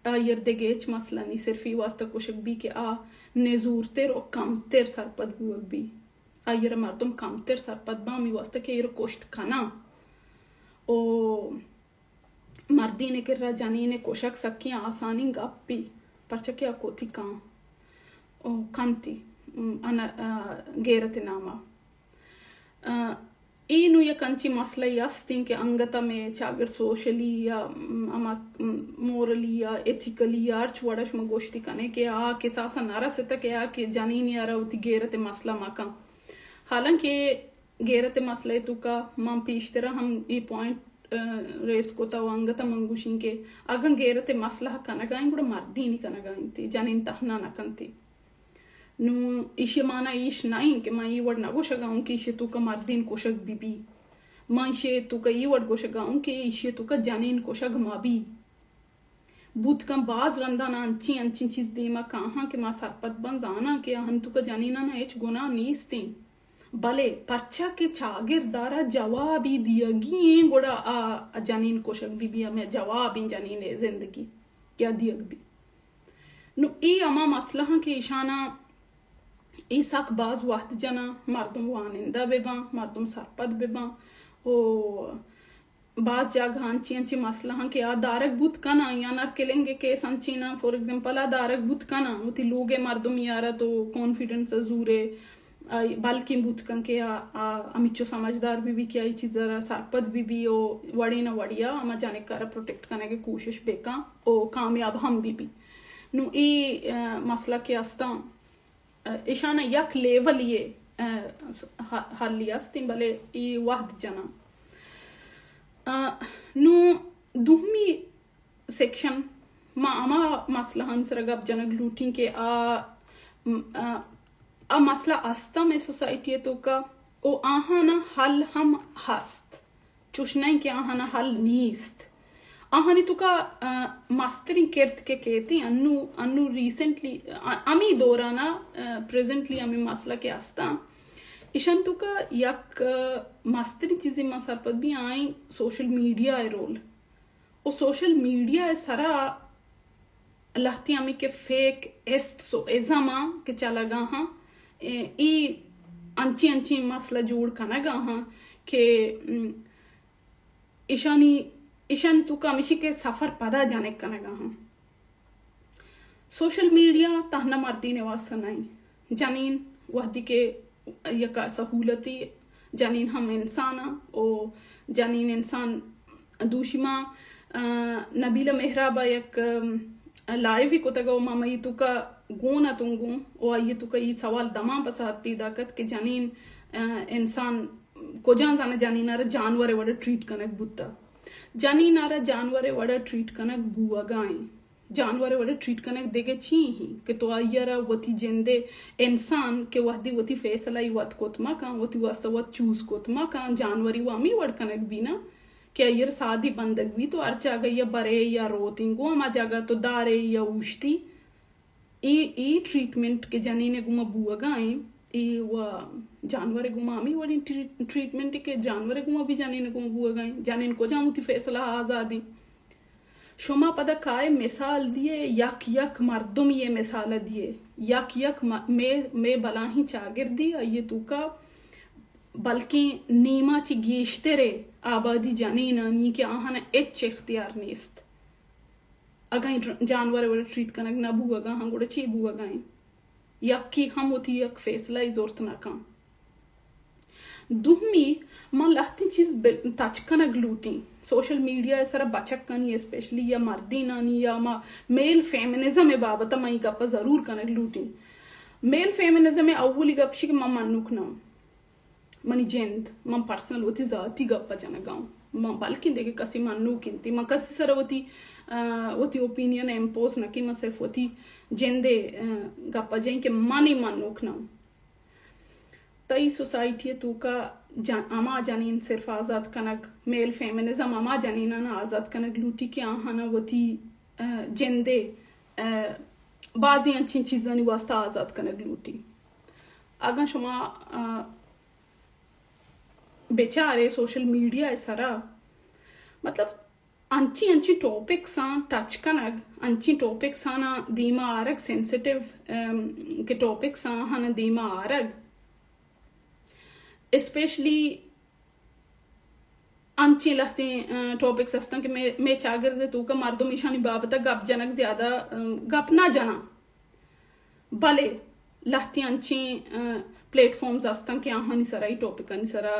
آئی ءَ را دگہ ہچ مسئلہ نی، صرف اے واسطہ کشگ بی کہ آ نزورتر و کمتر سرپد بوگ بی۔ آئی ءَ را مردم کمتر سرپد باں، ہمے واسطہ کہ آئی ءَ را کشت کناں۔ او مردین ءِ کرا جنین ءِ کشگ سکیں آسانیں گپے، پرچا کہ آ کتی کن، او کنتی، ام، انا-، آ، غیرت ءِ نام ءَ۔ آ، اے نوں یک انچیں مسئلہ ئے است ایں کہ انگت ءَ مئے چاگرد سوشلی یا، ام، ہما، ام، مورلی یا ایتھیکلی یا ہرچ وڑ ءَ شما گوشتی کنے کہ آ کساس ءَ نہ رستہ کہ آ کہ جنینے ءَ را وتی غیرت ءِ مسئلہ مکن۔ حالانکہ غیرت ءِ مسئلہ ءِ توکا من پیشترا ہم اے پوائنٹ، آ، ریز کتا و انگت ءَ من گوشیں کہ اگاں غیرت ءِ مسئلہ کنگا ایں گڑا مردین ئی کنگا انت، جنین تہنا نہ کنت۔ نوں ایشی ءِ مانا ایش نہ ایں کہ من اے وڑ نہ گوشگا اوں کہ ایشی ءِ توکا مردین کشگ بہ بی۔ من ایشی ءِ توکا اے وڑ گوشگا اوں کہ ایشی ءِ توکا جنین کشگ مہ بی۔ بوت کن باز رندان انچیں انچیں چیز دیما کاہاں کہ ما سرپد باں، زاناں کہ آہانی توکا جنینانا ہچ گناہ نیست ایں۔ بلے پرچا کہ چاگرد ءَ را جوابے دیگی ایں، گڑا آ جنین کشگ بہ بی، ہمے جواب ایں جنین ءِ زندگی کہ آ دیگ بی۔ نوں اے ہما مسئلہ آں کہ ایشاناں اے سک باز وھد جناں، مردم وانندہ بہ باں، مردم سرپد بہ باں۔ او باز جاگہ انچیں انچیں مسئلہ آں کہ آ دارگ بوت کناں، یا انر کلنگ ءِ کیس انچیں آں، فار ایگزامپل، آ دارگ بوت کناں، وتی لوگ ءِ مردم یارا تو کانفیڈنس ءَ زورے، آئی بلکیں بوت کن کہ آ، آ ہمچو سمجھدار بہ بی کہ آئی چیز ءَ را سرپد بہ بی و وڑے نہ وڑے ءَ ہما جنک ءَ را پروٹیکٹ کنگ ءِ کوشش بہ کن و کامیاب ہم بہ بی۔ نوں اے، آ، مسئلہ کہ استاں، آ، ایشاں یک لیولے ءَ، آ، ح-، حلی استیں، بلے اے وھد جناں۔ آ، نوں دومی سیکشن ما ہما مسئلہانی سرا گپ جنگ لوٹیں کہ آ، آ، آ مسئلہ است مئے سوسائٹی ءِ توکا و آہانا حل ہم ہست، چوش نہ کہ آہانا حل نیست۔ آہانی توکا، آ، مستریں کرد کہ کیتیں انو، انو ریسنٹلی، آ، ہمے دورانا، آ، پریزنٹلی ہمے مسئلہ کہ استاں، ایشان توکا یک، آ، مستریں چیزے ما سرپد بی آئیں سوشل میڈیا ءِ رول۔ و سوشل میڈیا ءِ سرا لہتیں ہمے کہ فیک اسٹس و ازماں کہ چلگا ہاں، اے، اے انچیں انچیں مسئلہ جوڑ کنگا ہاں کہ، ام، ایشانی، ایشانی توکا ہمیشی کہ سفر پدا جنگ کنگا ہاں۔ سوشل میڈیا تہنا مردین ءِ واسطہ نہ ایں۔ جنین وہدی کہ یک سہولتی، جنین ہم انسان ءَ و جنین انسان دوشی ما، آ، نبیلہ مہراب ءَ یک، آ، لائیوے کتگ و ما مئی توکا گون اتوں گوں و آئی توکا ای سوال دمان پسات پیدا کت کہ جنین، آ، انسان کجان زانہ جنین ءَ را جانور ءِ وڑا ٹریٹ کنگ بوتا۔ جنین ءَ را جانور ءِ وڑا ٹریٹ کنگ بوگا ایں۔ جانور ءِ وڑا ٹریٹ کنگ دگہ چی ایں کہ تو آئی ءَ را وتی جند ءِ انسان کہ وہدی وتی فیصلہ ای وت کت مہ کن، وتی واسطہ وت چوز کت مہ کن، جانوری و ہمے وڑ کنگ بی نا کہ آئی ءَ را سادی بندگ بی، تو ہر جاگہ یا برے یا روتیں گوں ہما جاگہ تو دارے یا اوشتی۔ اے، اے ٹریٹمنٹ کہ جنین ءِ گوما بوگا ایں، اے و جانور ءِ گوما ہمے وڑیں ٹری-، ٹریٹمنٹ کہ جانور ءِ گوما بی جنین ءِ گوما بوگا ایں۔ جنین کجام وتی فیصلہ آزاد ایں۔ شما پدا کائے مثال دیئے، یک یک مردم یہ مثال دیئے، یک یک م-، مے، مے بلاہیں چاگردی آئیے توکا بلکیں نیما چی گیشتر آبادی جنینانی کہ آہاں ہچ اختیار نیست۔ اگاں جانور وڑ ٹریٹ کنگ نہ بوگا ہاں گڑا چی بوگا ہیں؟ یکی ہم وتی یک فیصلہ ای زرت نہ کن۔ دومی، ما لہتیں چیز بل-، تچ کنگ لوٹیں۔ سوشل میڈیا ءِ سرا بچکانی اسپیشلی یا مردینانی یا ما میل فیمنزم ءِ بابت ءَ ما اے گپ ءَ ضرور کنگ لوٹیں۔ میل فیمنزم ءِ اولی گپ شی کہ ما منوک نہ، منی جند، من پرسنل وتی ذاتی گپ ءَ جنگا ہوں۔ من بلکیں دگہ کسی منوک انت۔ من کسی سرا وتی، آ، وتی اوپینین امپوز نہ کہ من صرف وتی جند ءِ، آ، گپ ءَ جنگ کہ منی منوک نہ ہوں۔ تئی سوسائٹی ءِ توکا جن-، ہما جنین صرف آزاد کنگ، میل فیمنزم ہما جنیناں آزاد کنگ لوٹی کہ آہاں وتی، آ، جند ءِ، آ، بازیں انچیں چیزانی واسطہ آزاد کنگ لوٹی۔ اگاں شما، آ، بچارے سوشل میڈیا ءِ سرا، مطلب، انچیں انچیں ٹاپکس آں ٹچ کنگ، انچیں ٹاپکس آناں دیما آرگ، سینسیٹیو، ام، کہ ٹاپکس آں آہاں دیما آرگ، اسپیشلی انچیں لہتیں، آ، ٹاپکس ہستاں کہ مے، مے چاگرد ءِ توکا مردم ایشانی بابت ءَ گپ جنگ زیادہ، ام، گپ نہ جناں۔ بلے لہتیں انچیں، آ، پلیٹ فارمز ہستاں کہ آہانی سرا اے ٹاپکانی سرا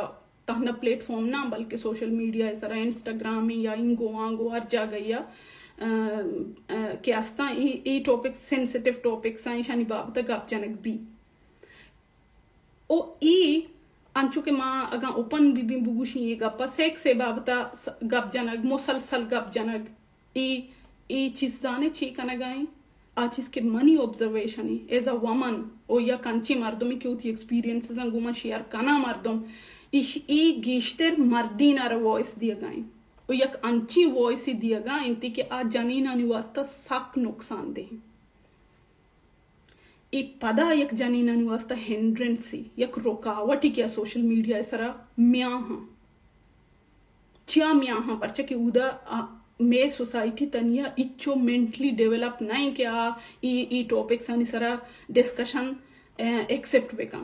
تہنا پلیٹ فارم نہ بلکہ سوشل میڈیا ءِ سرا انسٹاگرام یا اینگو آنگو ہر جاگہ یا، آ، آ، کہ ہستاں اے، اے ٹاپکس سینسیٹیو ٹاپکس آں، ایشانی بابت ءَ گپ جنگ بی۔ او اے انچو کہ ما اگاں اوپن بہ بیں بگوشیں اے گپ ءَ سیکس ءِ بابت ءَ س-، گپ جنگ، مسلسل گپ جنگ، اے، اے چیز زانے چی کنگا ایں؟ آ چیز کہ منی آبزرویشن ایں، ایز اے وومن، او یک انچیں مردمے کہ وتی ایکسپیرینسز آں گوں من شیئر کناں مردم، ایش-، اے گیشتر مردین ءَ را وائس دیگا ایں۔ او یک انچیں وائسے دیگا انت کہ آ جنینانی واسطہ سک نقصان دہ ایں۔ اے پدا یک جنینانی واسطہ ہنڈرنسے، یک رکاوٹے کہ آ سوشل میڈیا ءِ سرا میاہاں۔ چیا میاہاں؟ پرچہ کہ اودا آ، مے سوسائٹی تنیا اچو مینٹلی ڈیولپ نہ ایں کہ آ اے، اے ٹاپکس آنی سرا ڈسکشن، اے، ایکسپٹ بکن۔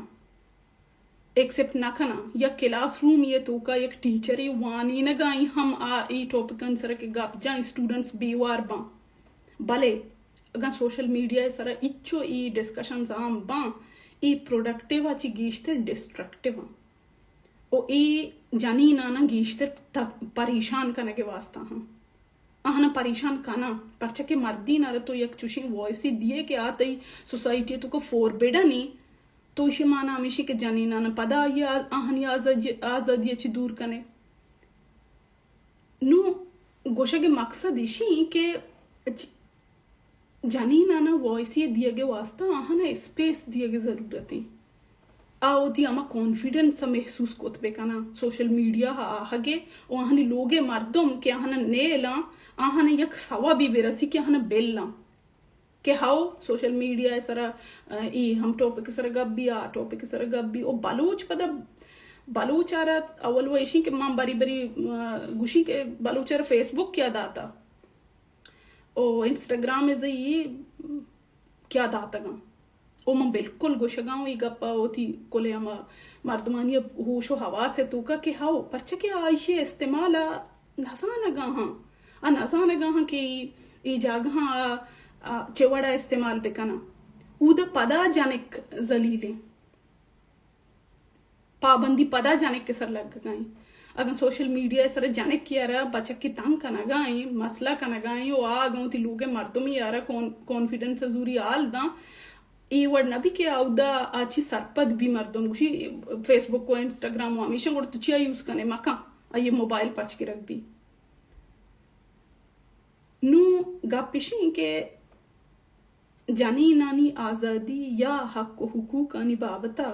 ایکسپٹ نہ کناں۔ یک کلاس روم ءِ توکا یک ٹیچرے وانینگا ایں ہم آ اے ٹاپکانی سرا کہ گپ جاں اسٹوڈنٹس بے وار باں۔ بلے اگاں سوشل میڈیا ءِ سرا اچو اے ڈسکشنز عام باں، اے پروڈکٹیو ءَ چہ گیشتر ڈسٹرکٹیو آں۔ او اے جنیناناں گیشتر ت-، پریشان کنگ ءِ واستہ آں۔ آہاناں پریشان کناں، پرچا کہ مردین ءَ را تو یک چوشیں وائسے دیئے کہ آ تئی سوسائٹی ءِ توکا فوربڈن ایں، تو ایشی ءِ مانا ہمیشی کہ جنیناناں پدا آئی ءَ آہانی آزادی، آزادی ءَ چہ دور کنے۔ نوں گوشگ ءِ مقصد ایشی ایں کہ چ-، جنیناناں وائسے دیگ ءِ واستہ آہاناں اسپیس دیگ ءِ ضرورت ایں۔ آ وتی ہما کانفیڈنس ءَ محسوس کت بہ کناں، سوشل میڈیا ءَ آہگ ءَ و آہانی لوگ ءِ مردم کہ آہاناں نیلاں، آہاناں یک سوبی بہ رسی کہ آہاناں بلاں کہ ہاؤ سوشل میڈیا ءِ سرا، ا، اے ہم ٹاپک ءِ سرا گپ بی، آ ٹاپک ءِ سرا گپ بی۔ و بلوچ پدا، بلوچ ءَ را اول و ایشی کہ من بری بری، ا، گوشی کہ بلوچ ءَ را فیس بک کیا داتا؟ او انسٹاگرام ءَ زئی کیا داتگاں؟ او من بالکل گوشگاں، اے گپ ءَ وتی کل ہما مردمانی ہوش و حواس ءِ توکا کہ ہاؤ، پرچا کہ آ ایشی استعمال ءَ نزانگا ہاں، آ نزانگا ہاں کہ اے، اے جاگہاں آ، آ چہ وڑا استعمال بکناں۔ اودا پدا جنک ذلیلیں۔ پابندی پدا جنک ءِ سر لگگا ایں۔ اگاں سوشل میڈیا ءِ سر جنک ءَ را بچک ءَ تنگ کنگا ایں، مسئلہ کنگا ایں، و آ اگاں وتی لوگ ءِ مردمی ءَ را کون-، کانفیڈنس ءَ زوری حال داں، اے وڑ نہ بی کہ اودا آ چی سرپد بی، مردم گوشی فیس بک و انسٹاگرام و ہمیشاں، گڑا تو چیا یوز کنے؟ مکن، آئی ءِ موبائل پچ گرگ بی۔ نوں گپ ایشی ایں کہ جنینانی آزادی یا حق و حقوقانی بابت ءَ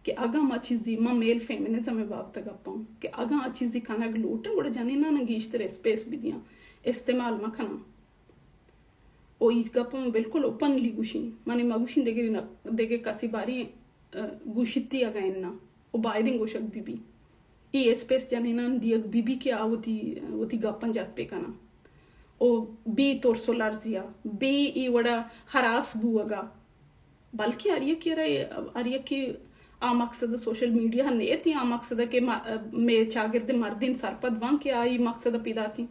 کہ اگاں ما چیزی، ما میل فیمنزم ءِ بابت ءَ گپاں کہ اگاں آ چیزی کنگ لوٹاں، گڑا جنیناناں گیشتر اسپیس بدیاں، استعمال مکناں۔ او اے گپ ءَ من بالکل اوپنلی گوشیں، من مگوشیں دگری نہ، دگہ کسی باری، ا، گوشتی اگاں اناں، او بایدیں گوشگ بہ بی۔ اے اسپیس جنینان دیگ بہ بی کہ آ وتی، وتی گپاں جت بہ کناں۔ او بے ترس و لرزیا، بے اے وڑا ہراس بوگا، بلکہ ہر یکے را، ہر یکے آ مقصد سوشل میڈیا نیتی، آ مقصد کہ ما-، مے چاگرد مردین سرپد بان کہ آئی مقصد پیدا کیں۔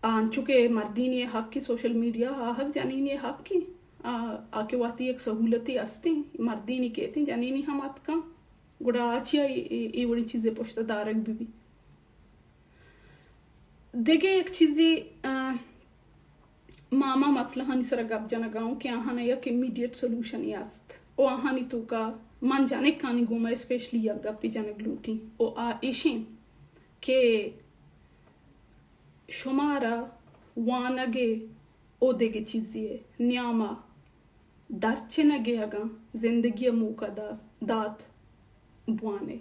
آ انچو کہ مردینی حق کی سوشل میڈیا آہگ جنینی حق کی، آ، آ کہ وتی یک سہولتی ہستیں، مردینی کیتیں جنینی ہم اتکاں، گڑا آ چیا اے، اے، اے وڑی چیزے پشت دارگ بہ بی۔ دگہ یک چیزے، آ، ما ہما مسئلہانی سرا گپ جنگا اوں کہ آہانا یک امیڈیٹ سولوشنے است و آہانی توکا من جنکانی گوما اسپیشلی یک گپے جنگ لوٹیں و آ ایشیں کہ شمارا وانگ ء و دگہ چیزے ء نیاما درچنگ ء اگاں زندگی ء موقع داس-، دات بوان ء۔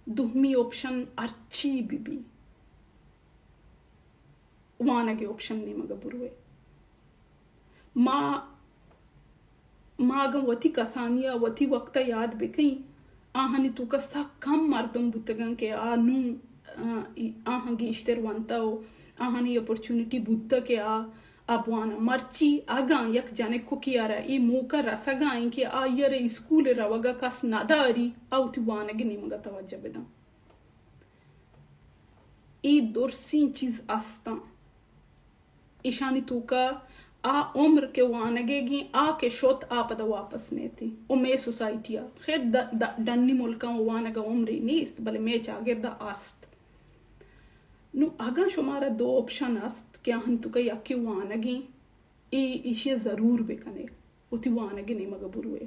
دومی آپشن ہرچی بہ بی، وانگ ء آپشن نیمگ ء بروئے۔ ما، ما اگاں وتی کسانی ء وتی وقت ء یاد بہ کئیں، آہانی توکا سک کم مردم بوتگاں کہ آ نوں، آ، ای-، آہاں گیشتر ونتا و آہانی اپورچونٹی بوتا کہ آ، آ بوانا۔ مرچی اگاں یک جنکوکی ء را اے موقع رسگا ایں کہ آئی ء را اسکول ء روگا کس نداری، آ وتی وانگ ء نیمگا توجہ بداں۔ اے درسیں چیز استاں۔ ایشانی توکا آ عمر کہ وانگیگیں، آ کہ شت، آ پدا واپس نیتی۔ و مے سوسائٹی آ، خیر، د-، د-، ڈنی ملکاں وانگا عمرے نیست، بلے مے چاگردا است۔ نو اگاں شمارا دو آپشن است کہ آہن توکا یکے وانگیں، اے ایشی ضرور بکنے، وتی وانگ نیمگا بروے۔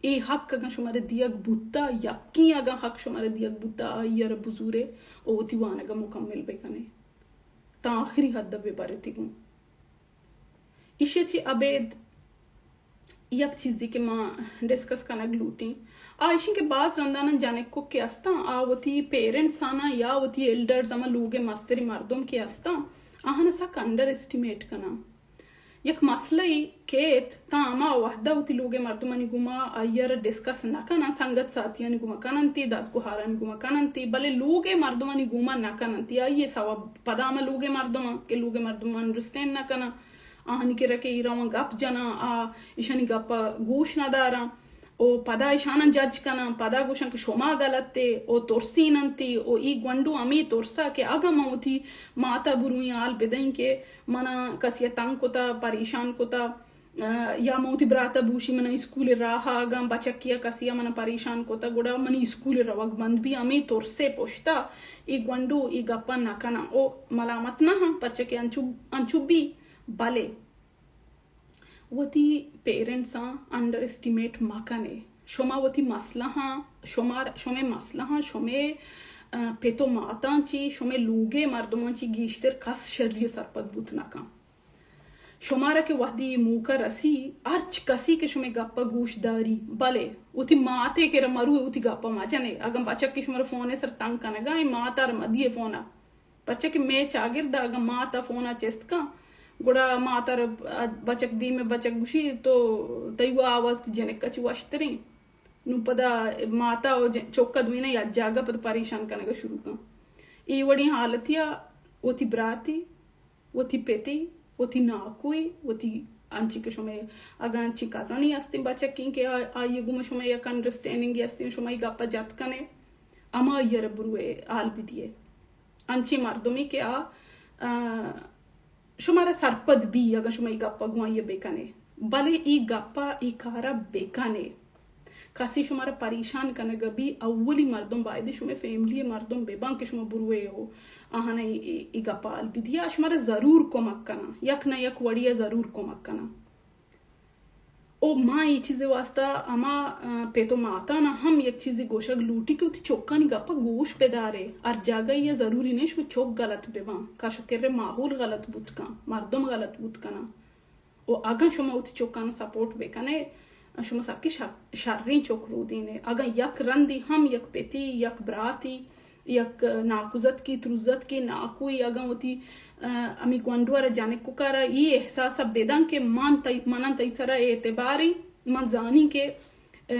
اے حق اگاں شمارا دیگ بوتا، یقین اگاں حق شمارا دیگ بوتا، آئی ء را بزورے و وتی وانگ ء مکمل بکنے، تاں آخری حد ء بہ برتی گوں۔ ایشی ء چہ ابید یک چیزے کہ ما ڈسکس کنگ لوٹیں، آ ایشی کہ باز رنداناں جنکک کہ استاں، آ وتی پیرنٹس آناں یا وتی ایلڈرز، ہما لوگ ء مستریں مردم کہ استاں، آہاں سک انڈر اسٹیمیٹ کناں۔ یک مسئلہ ای کیت، تاں ہما وہدا وتی لوگ ء مردمانی گوما آئی ء را ڈسکس نہ کناں، سنگت ساتیانی گوما کننتی، دزگوہارانی گوما کننتی، بلے لوگ ء مردمانی گوما نہ کننتی۔ آئی ء سوب پدا ہما لوگ ء مردماں کہ لوگ ء مردم انڈرسٹینڈ نہ کناں، آہانی کرا کہ اے رواں گپ جناں، آ ایشانی گپ ء گوش نہ داراں۔ و پدا ایشاناں جج کناں، پدا گوشاں کہ شما غلط تے و ترسین انتی و ای گونڈو ہمے ترسا کہ اگاں من وتی ماتا بروئیں حال بدئیں کہ منا کسی ء تنگ کتا، پریشان کتا، یا من وتی برات ءَ بوشی، من اسکول ءِ راہ ءَ اگاں بچکے ءَ کسے ءَ من ءَ پریشان کتگ، گڑا منی اسکول ءِ روگ بند بی۔ ہمے ترس ءِ پشت ءَ اے گونڈو اے گپ ءَ نہ کناں۔ او ملامت نہ آں، پرچہ کہ انچو، انچو بی، بلے وتی پیرنٹساں انڈر ایسٹیمیٹ مہ کنے۔ شما وتی مسئلہاں، شما، شمے مسئلہاں، شمے، آ، پت و ماتاں چی، شمے لوگے مردماں چی گیشتر کس شری سرپد بوت نہ کن۔ شمارا کہ وہدی موقع رسی، ہرچ کسی کہ شمے گپ ءَ گوش داری، بلے وتی ماتے کرا مروے وتی گپ ءَ مجنے۔ اگاں بچک کہ شمارا فون ءِ سر تنگ کنگا ایں، مات ءَ را مدیے فون ءَ۔ پرچا کہ مئے چاگرد ءَ اگاں مات ءَ فون ءَ چست کن، گڑا مات ءَ را بچک دیم ءَ بچک گوشی تو تئی وا آواز تئی جنک ءَ چہ وشتریں۔ نوں پدا مات ءَ و ج-، چک ءَ دوئیناں یک جاگہ پدا پریشان کنگ ءَ شروع کن۔ اے وڑیں حالتے ءَ وتی براتی، وتی پتی، وتی ناکوئی، وتی انچی کہ شمئے اگاں انچی کزنی ہستیں بچکیں کہ آ-، آئی ءِ گوما شمئے یک انڈرسٹینڈنگے ہستیں، شما اے گپ ءَ جت کنے، ہمائی ءَ را بروئے حال بدیئے۔ انچیں مردمے کہ آ، آ، شمارا سرپد بی، اگاں شما اے گپ ءَ گوں آئی ءَ بکنے، بلے اے گپ ءَ اے کار ءَ بکنے۔ کسے شمارا پریشان کنگ ءَ بی، اولی مردم باید شمئے فیملی ءِ مردم بباں کہ شما بروئے و آہاں اے، اے، اے گپ ءَ حال بدیئے، آ شمارا ضرور کمک کناں، یک نہ یک وڑے ءَ ضرور کمک کناں۔ او ما اے چیزے واسطہ ہما، آ، پت و ماتانا ہم یک چیزے گوشگ لوٹی کہ وتی چکانی گپ ءَ گوش بدارے۔ ہر جاگہ اے ضروری نہیں شما چک غلط بباں، کش و کر ماحول غلط بوت کن، مردم غلط بوت کناں۔ و اگاں شما وتی چکانا سپورٹ بکنے، شما سکیں شر-، شریں چک رودینے۔ اگاں یک رندی ہم یک پتی، یک براتی، یک ناکوزتکی، تروزتکی، ناکوئی اگاں وتی، آ، ہمے گونڈو ءَ را جنک ککا را اے احساس ءَ بداں کہ من تئی، مناں تئی سرا اعتباریں، من زانیں کہ، آ،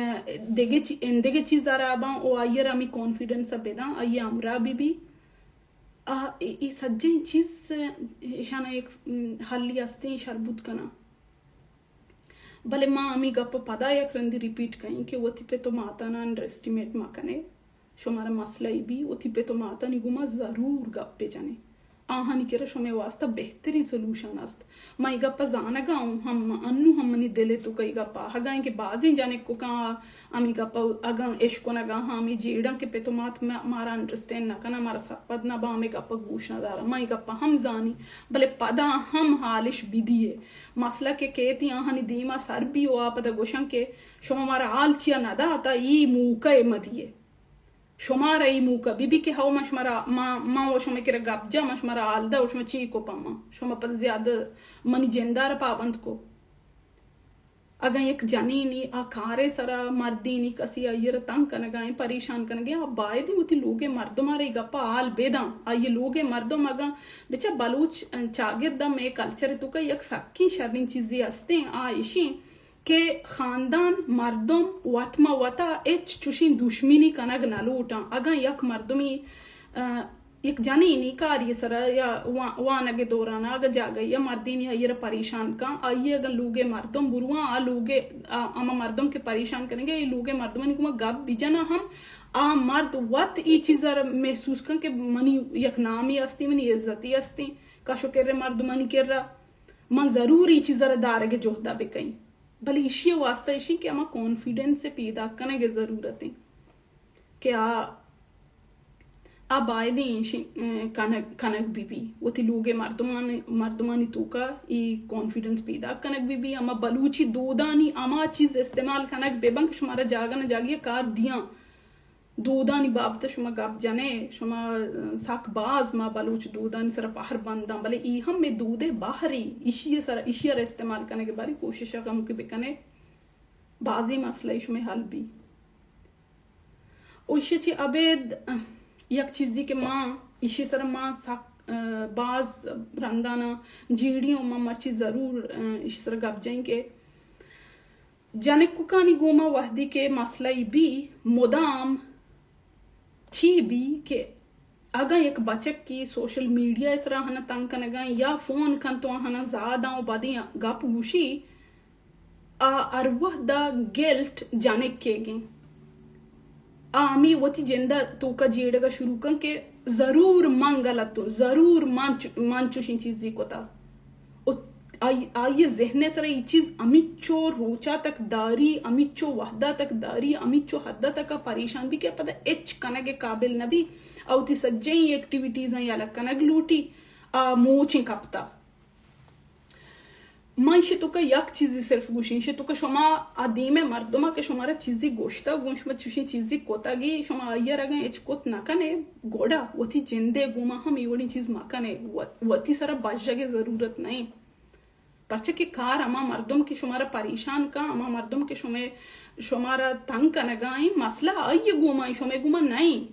دگہ چی-، اندگہ چیز ءَ را باں و آئی ءَ را ہمے کانفیڈنس ءَ بداں، آئی ءِ ہمراہ بہ بی۔ آ، اے، اے سجیں چیز، آ، ایشانا یک، م، حلی ہستیں شر بوت کناں۔ بلے ما ہمے گپ ءَ پدا یک رندے ریپیٹ کئیں کہ وتی پت و ماتانا انڈر ایسٹیمیٹ مہ کنے۔ شمارا مسئلہ ای بی، وتی پت و ماتانی گوما ضرور گپ بجنے۔ آہانی کرا شمئے واسطہ بہتریں سلوشن است۔ ما اے گپ ءَ زانگا اوں، ہم انوں ہم منی دل ءِ توکا اے گپ آہگا ایں کہ بازیں جنک ککاں ہمے گپ ءَ اگاں اشکنگا ہاں، ہمے جیڑاں کہ پت و مات ما-، مارا انڈرسٹینڈ نہ کناں، مارا سرپد نہ باں، ہمے گپ ءَ گوش نہ داراں۔ ما اے گپ ءَ ہم زانیں، بلے پدا ہم حالش بدیے۔ مسئلہ کہ کیتی آہانی دیما سر بی و آ پدا گوشن کہ شما مارا حال چیا نہ داتا، ای موقع مدیے۔ شمارا ای موقع بی بی کہ ہو ما شمارا، ما، ما و شما کرا گپ جا، ما شمارا حال دا و شما چی کو پما؟ شما پدا زیادہ منی جندار پابند کو۔ اگاں یک جنینی آ کارے سرا مردینی کسی آئی ءَ را تنگ کنگا ایں، پریشان کنگا ایں، آ باید ایں وتی لوگے مردم ءَ را اے گپ ءَ حال بداں۔ آئی ءِ لوگے مردم اگاں بچا بلوچ چاگرد ءَ مئے کلچر ءِ توکا یک سکیں شریں چیزے ہستیں، آ اشیں کہ خاندان مردم وت ما وتا ہچ چوشیں دشمنی کنگ نہ لوٹاں۔ اگاں یک مردمی، آ، یک جنینی کاری سرا یا وا-، وانگ دوران اگاں جاگہ یا مردینی آئی را پریشان کن، آئی اگاں لوگے مردم برواں، آ لوگے، آ، ہما مردم کہ پریشان کنگے، اے لوگے مردمانی گوما گپ بجنا ہم، آ مرد وت ای چیزا را محسوس کن کہ منی یک نامی ہستی، منی عزتی ہستی، کش و کر مردمانی کرا من ضرور ای چیزا را دارگ جہدا بکئیں۔ بلے ایشی واسطہ ایشی کہ ہما کانفیڈنس پیدا کنگ ضرورت ایں۔ کہ آ، آ بایدیں ایشی، اه، کنگ، کنگ بی بی۔ وتی لوگے مردمان، مردمانی توکا ای کانفیڈنس پیدا کنگ بی بی۔ اما بلوچی دودانی اما چیز استعمال کنگ ببن کہ شمارا جاگہ نہ جاگہ کار دیاں۔ دودانی بابت شما گپ جنے، شما، اه، سک باز ما بلوچ دودانی سر پہر بنداں، بلے ای ہم مے دودے بہری، ایشی سر، ایشی را استعمال کنگ باری کوشش ہم کہ بکنے، بازی مسئلہ شمے حل بی۔ و ایشی چی ابید یک چیزی کہ ما ایشی سر ما سک، اه، باز رندانا جیڑی و ما مرچی ضرور، اه، ایشی سر گپ جائیں کہ جنککانی گوما وحدی کہ مسئلہ بی مدام چی بی کہ اگاں یک بچکے سوشل میڈیا ءِ سرا آہانا تنگ کنگا یا فون کنت و آہانا زاداں و بدیں گپ گوشی، آ ہر وہدا گلٹ جنکیگیں۔ آ ہمے وتی جندا توکا جیڑگا شروع کن کہ ضرور من غلطوں، ضرور من چ-، من چوشیں چیزے کتا۔ و آئی، آئی ذہن ءِ سرا ای چیز ہمیچو روچا تک داری، ہمیچو وحدا تک داری، ہمیچو حدا تک پریشان بی کہ پدا ہچ کنگ ءِ قابل نہ بی۔ آ وتی سجہیں ایکٹیویٹیزاں یلہ کنگ لوٹی، آ موچیں کپتا۔ من ایشی توکا یک چیزی صرف گوشیں، ایشی توکا شما آ دیم ءِ مردما کہ شمارا چیزی گوشتگ، گوں شما چوشیں چیزی کتگی، شما آئی ءَ را اگاں ہچ کت نہ کنے، گڑا وتی جند ءِ گوما ہم اے وڑیں چیز مہ کنے، و-، وتی سرا بژگ ءِ ضرورت نہ ایں۔ پرچا کہ کار ہما مردم کہ شمارا پریشان کن، ہما مردم کہ شمے، شمارا تنگ کنگا ایں، مسئلہ آئی ءِ گوما ایں، شمے گوما نہ ایں۔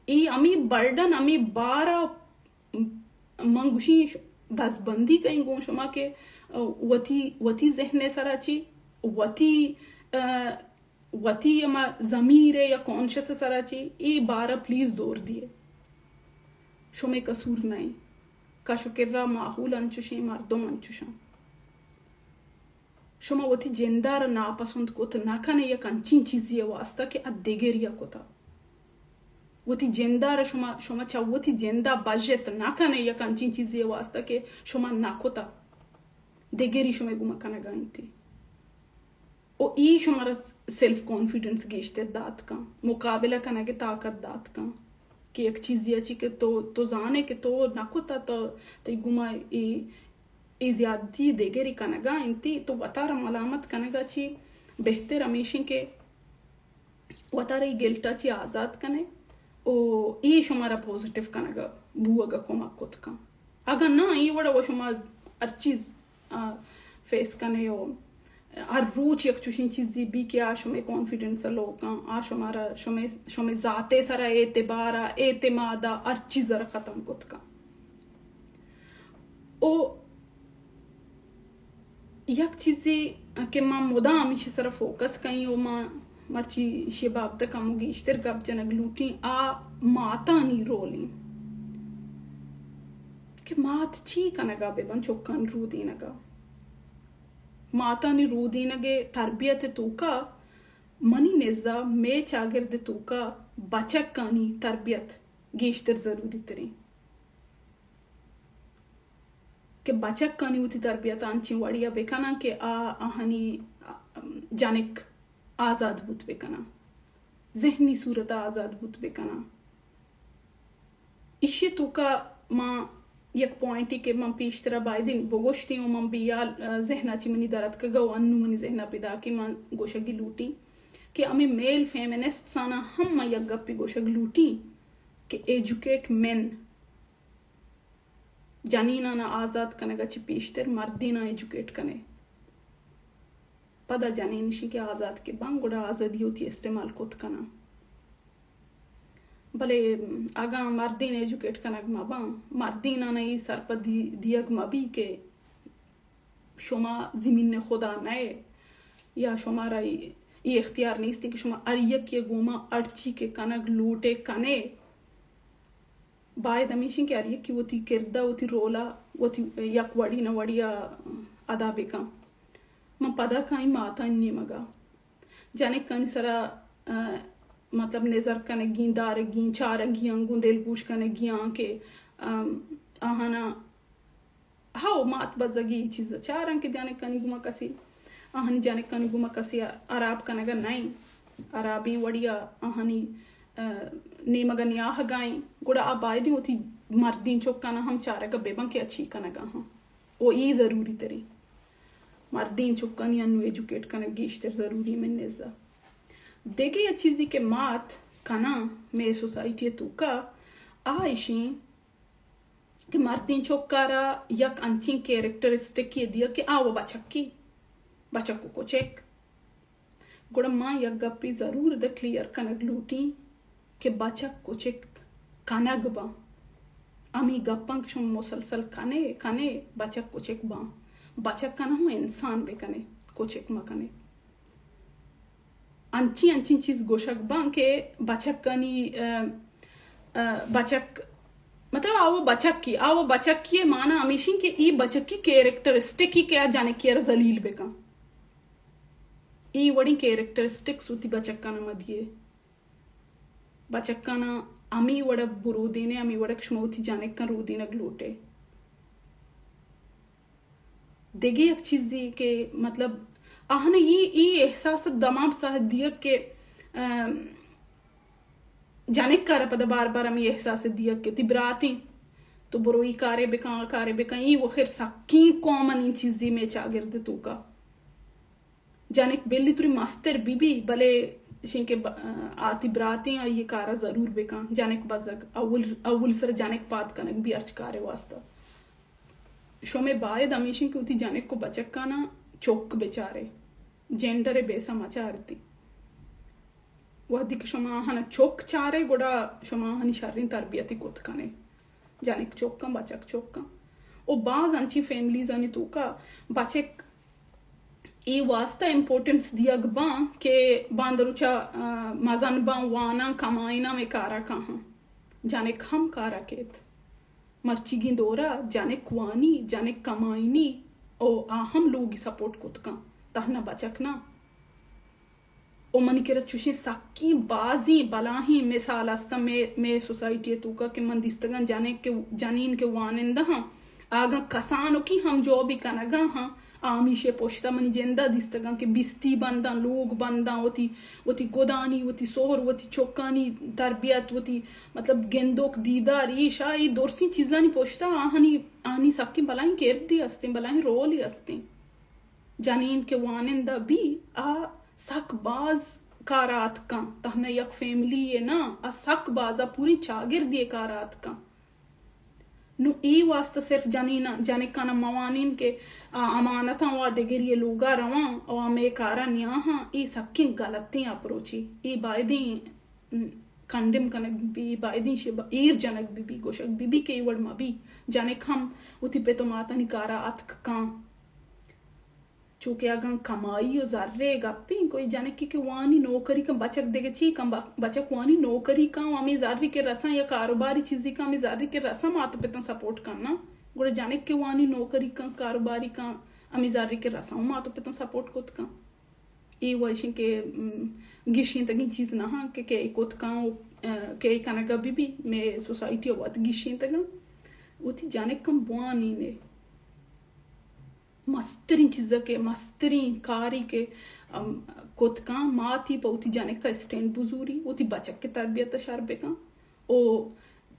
اے ہمے برڈن، ہمے بار ءَ من گوشیں دزبندی کئیں گوں شما کہ، آ، وتی، وتی ذہن ءِ سرا چی، وتی، آ، وتی ہما ضمیر ءِ یا کانشس ءِ سرا چی، اے بار ءَ پلیز دور دیئے۔ شمے قصور نہ ایں۔ کش ءُ کرا ماحول انچوشیں، مردم انچوشاں۔ شما وتی جند ءَ را ناپسند کت نہ کنے یک انچیں چیزے ءِ واسطہ کہ آ دگرے ءَ کتا۔ وتی جند ءَ را شما، شما چہ وتی جند ءَ بژت نہ کنے یک انچیں چیزے ءِ واسطہ کہ شما نہ کتا، دگری شمے گوما کنگا انت۔ و اے شمارا سیلف کانفیڈنس گیشتر دات کن، مقابلہ کنگ ءِ طاقت دات کن کہ یک چیزے ءَ چی کہ تو، تو زانے کہ تو نہ کتا، تو، تئی گوما اے، اے زیادتی دگری کنگا انتی، تو وتارا ملامت کنگا چی بہتر ہمیشیں کہ وتارا اے گلٹا چی آزاد کنے و اے شمارا پوزیٹیو کنگا، بوگا کمک کت کن۔ اگاں نہ، اے وڑا و شما ہر چیز، آ، فیس کنے و ہر روچ یک چوشیں چیزی بی کہ آ شمے کانفیڈنس ءَ لو کن، آ شمارا، شمے، شمے ذات ءِ سرا اعتبار ءَ، اعتماد ءَ، ہر چیز ءَ را ختم کت کن۔ او یک چیزے کہ ما مدام ایشی سرا فوکس کئیں و ما مرچی ایشی بابت کمو گیشتر گپ جنگ لوٹیں، آ ماتانی رول ایں کہ مات چی کنگا ببن چکانی رودینگا۔ ماتانی رودینگ ءِ تربیت ءِ توکا منی نزا مئے چاگرد ءِ توکا بچکانی تربیت گیشتر ضروری تریں۔ کہ بچکانی وتی تربیت ءَ انچیں وڑے ءَ بکناں کہ آ، آہانی، ام، جنک آزاد بوت بکناں، ذہنی صورت ءَ آزاد بوت بکناں۔ ایشی توکا ما یک پوائنٹے کہ من پیشترا بایدیں بگوشتیں و من بیال، آ، ذہن ءَ چی منی در اتکگ و انو منی ذہن ءَ پیداکیں، من گوشگی لوٹیں کہ ہمیں میل فیمنسٹس آناں ہم من یک گپے گوشگ لوٹیں کہ ایجوکیٹ مین۔ جنینان ءَ آزاد کنگ ءَ چہ پیشتر مردیناں ایجوکیٹ کنے۔ پدا جنین ایشی کہ آزاد کہ باں، گڑا آزادی وتی استعمال کت کناں۔ بلے اگاں مردین ایجوکیٹ کنگ مہ باں، مردینان ءَ اے سرپدی دیگ مہ بی کہ شما زمین خدا نئے یا شمارا اے، اے اختیار نیست کہ شما ہر یکے گوما ہرچی کہ کنگ لوٹے کنے۔ باید ہمیشیں کہ ہر یکے وتی کرد ءَ، وتی رول ءَ، وتی یک وڑی نہ وڑی ءَ ادا بکن۔ من پدا کائیں ماتانی نیمگ ءَ۔ جنکانی سرا، آ، مطلب نظر کنگی، دارگی، چارگی آں، گوں دلگوش کنگی آں کہ، آ، آہانا ہو، مات بزگی اے چیز ءَ چاراں کہ جنکانی گوما کسے، آہانی جنکانی گوما کسے ہراب کنگ ءَ نئیں، ہرابیں وڑی ءَ آہانی، آ، نیمگ ءَ نیاہگ ءَ ایں، گڑا آ بایدیں وتی مردین چکاناں ہم چارگ ءَ بباں کہ آ چی کنگ ءَ آں۔ او اے ضروری تریں۔ مردین چکانی انو ایجوکیٹ کنگ گیشتر ضروری من نزا۔ دگہ یک چیزے کہ مات کناں مئے سوسائٹی ءِ توکا، آ ایشیں کہ مردین چک ءَ را یک انچیں کیریکٹرسٹکے دیگ کہ آ و بچکی، بچک و کچک۔ گڑا ما یک گپے ضرور ادا کلیئر کنگ لوٹیں کہ بچک کچک کنگ باں۔ ہمے گپاں کہ شما مسلسل کنے، کنے، بچک کچک باں۔ بچکاں ہم انسان بکنے، کچک مکنے۔ انچیں انچیں چیز گوشگ باں کہ بچکانی، آ، آ، بچک، مطلب آ و بچکی، آ و بچکی ءِ معنی ہمیشیں کہ اے بچکی کیریکٹرسٹکی کہ آ جنکی ءَ را ذلیل بکن۔ اے وڑیں کیریکٹرسٹکس وتی بچکاناں مہ دیئے۔ بچکاناں ہمے وڑ ءَ برودینے، ہمے وڑ ءَ کہ شما وتی جنکاں رودینگ لوٹے۔ دگہ یک چیزے کہ مطلب آہاں اے، اے احساس دماں ساہ دیگ کہ، ام، جنک کارا پدا بار بار ہمے احساس دیگ کہ تئی براتیں، تو برو اے کارے بکن، آ کارے بکن، اے وخیر سکیں کامن ایں چیزے مئے چاگرد توکا۔ جنک بلی تری مستر بی بی، بلے اشیں کہ ب-، آ تئی براتیں، آئی کارا ضرور بکن۔ جنک بزگ، اول، اول سر جنک پاد کنگ بی ہرچ کارے واسطہ۔ شمے باید ہمیشیں کہ وتی جنک و بچکانا چک بچارے، جینڈر بیسا مچارتی۔ وہدی کہ شما آہانا چک چارے، گڑا شما آہانی شریں تربیتی کت کنے۔ جنک چکاں، بچک چکاں۔ و باز انچیں فیملیزانی توکا بچک اے واسطہ امپورٹنس دیگ باں کہ باندروچا، آ، مزن باں، واناں، کمائیناں، مئے کارا کاہاں۔ جنک ہم کارا کیت۔ مرچیگیں دورا جنک وانی، جنک کمائینی، او آ ہم لوگی سپورٹ کت کن، تہنا بچک نہ۔ او منی کرا چوشیں سکیں بازیں بلاہیں مثال است مئے، مئے سوسائٹی توکا کہ من دیستگاں جنین کہ، جنین کہ وانندہ ہاں، آگاں کسانکی ہم جابی کنگا ہاں، آ ہمیشی پشتا منی جندا دیستگاں کہ بیستی بنداں، لوگ بنداں، وتی، وتی گدانی، وتی سہر، وتی چکانی تربیت، وتی مطلب گندوک، دیدار، ایش آ، اے درسیں چیزانی پشتا آہانی، آہانی سکیں بلاہیں کردے استیں، بلاہیں رولے استیں۔ جنین کہ وانندہ بی، آ سک باز کارا اتکاں، تہنا یک فیملی یے نہ، آ سک باز، آ پوری چاگردی کارا اتکاں۔ نو اے واسطہ صرف جنین، جنکانا موانین کہ آ امانتاں و دگری لوگا رواں و ہمے کارا نیاہاں، اے سکیں غلطیں اپروچے۔ اے بایدیں، م، کنڈم کنگ بی، بایدیں شی با-، ایر جنگ بی بی، گوشگ بی بی کہ اے وڑ مبی۔ جنک ہم وتی پت و ماتانی کارا اتک کاں۔ چونکہ اگاں کمائی و زرے گپیں، کوئی جنکے کہ وانی نوکری کن، بچک دگہ چی کن، ب-، بچک وانی نوکری کن و ہمے زری کہ رساں یا کاروباری چیزی کن، ہمے زری کہ رساں مات و پتاں سپورٹ کن نا۔ گڑا جنک کہ وانی نوکری کن، کاروباری کن، ہمے زری کہ رساں مات و پتاں سپورٹ کت کن۔ اے وشیں کہ، م، گیشینتگیں چیز نہ ہاں کہ کئے کت کن و، ا، کئے کنگا بی بی، مئے سوسائٹی وت گیشینتگاں۔ وتی جنک کن بوانینے۔ مستریں چیزا کہ، مستریں کاری کہ، ام، کت کن، ماتی پہ وتی جنکا اسٹینڈ بزوری، وتی بچک تربیت شر بکن۔ او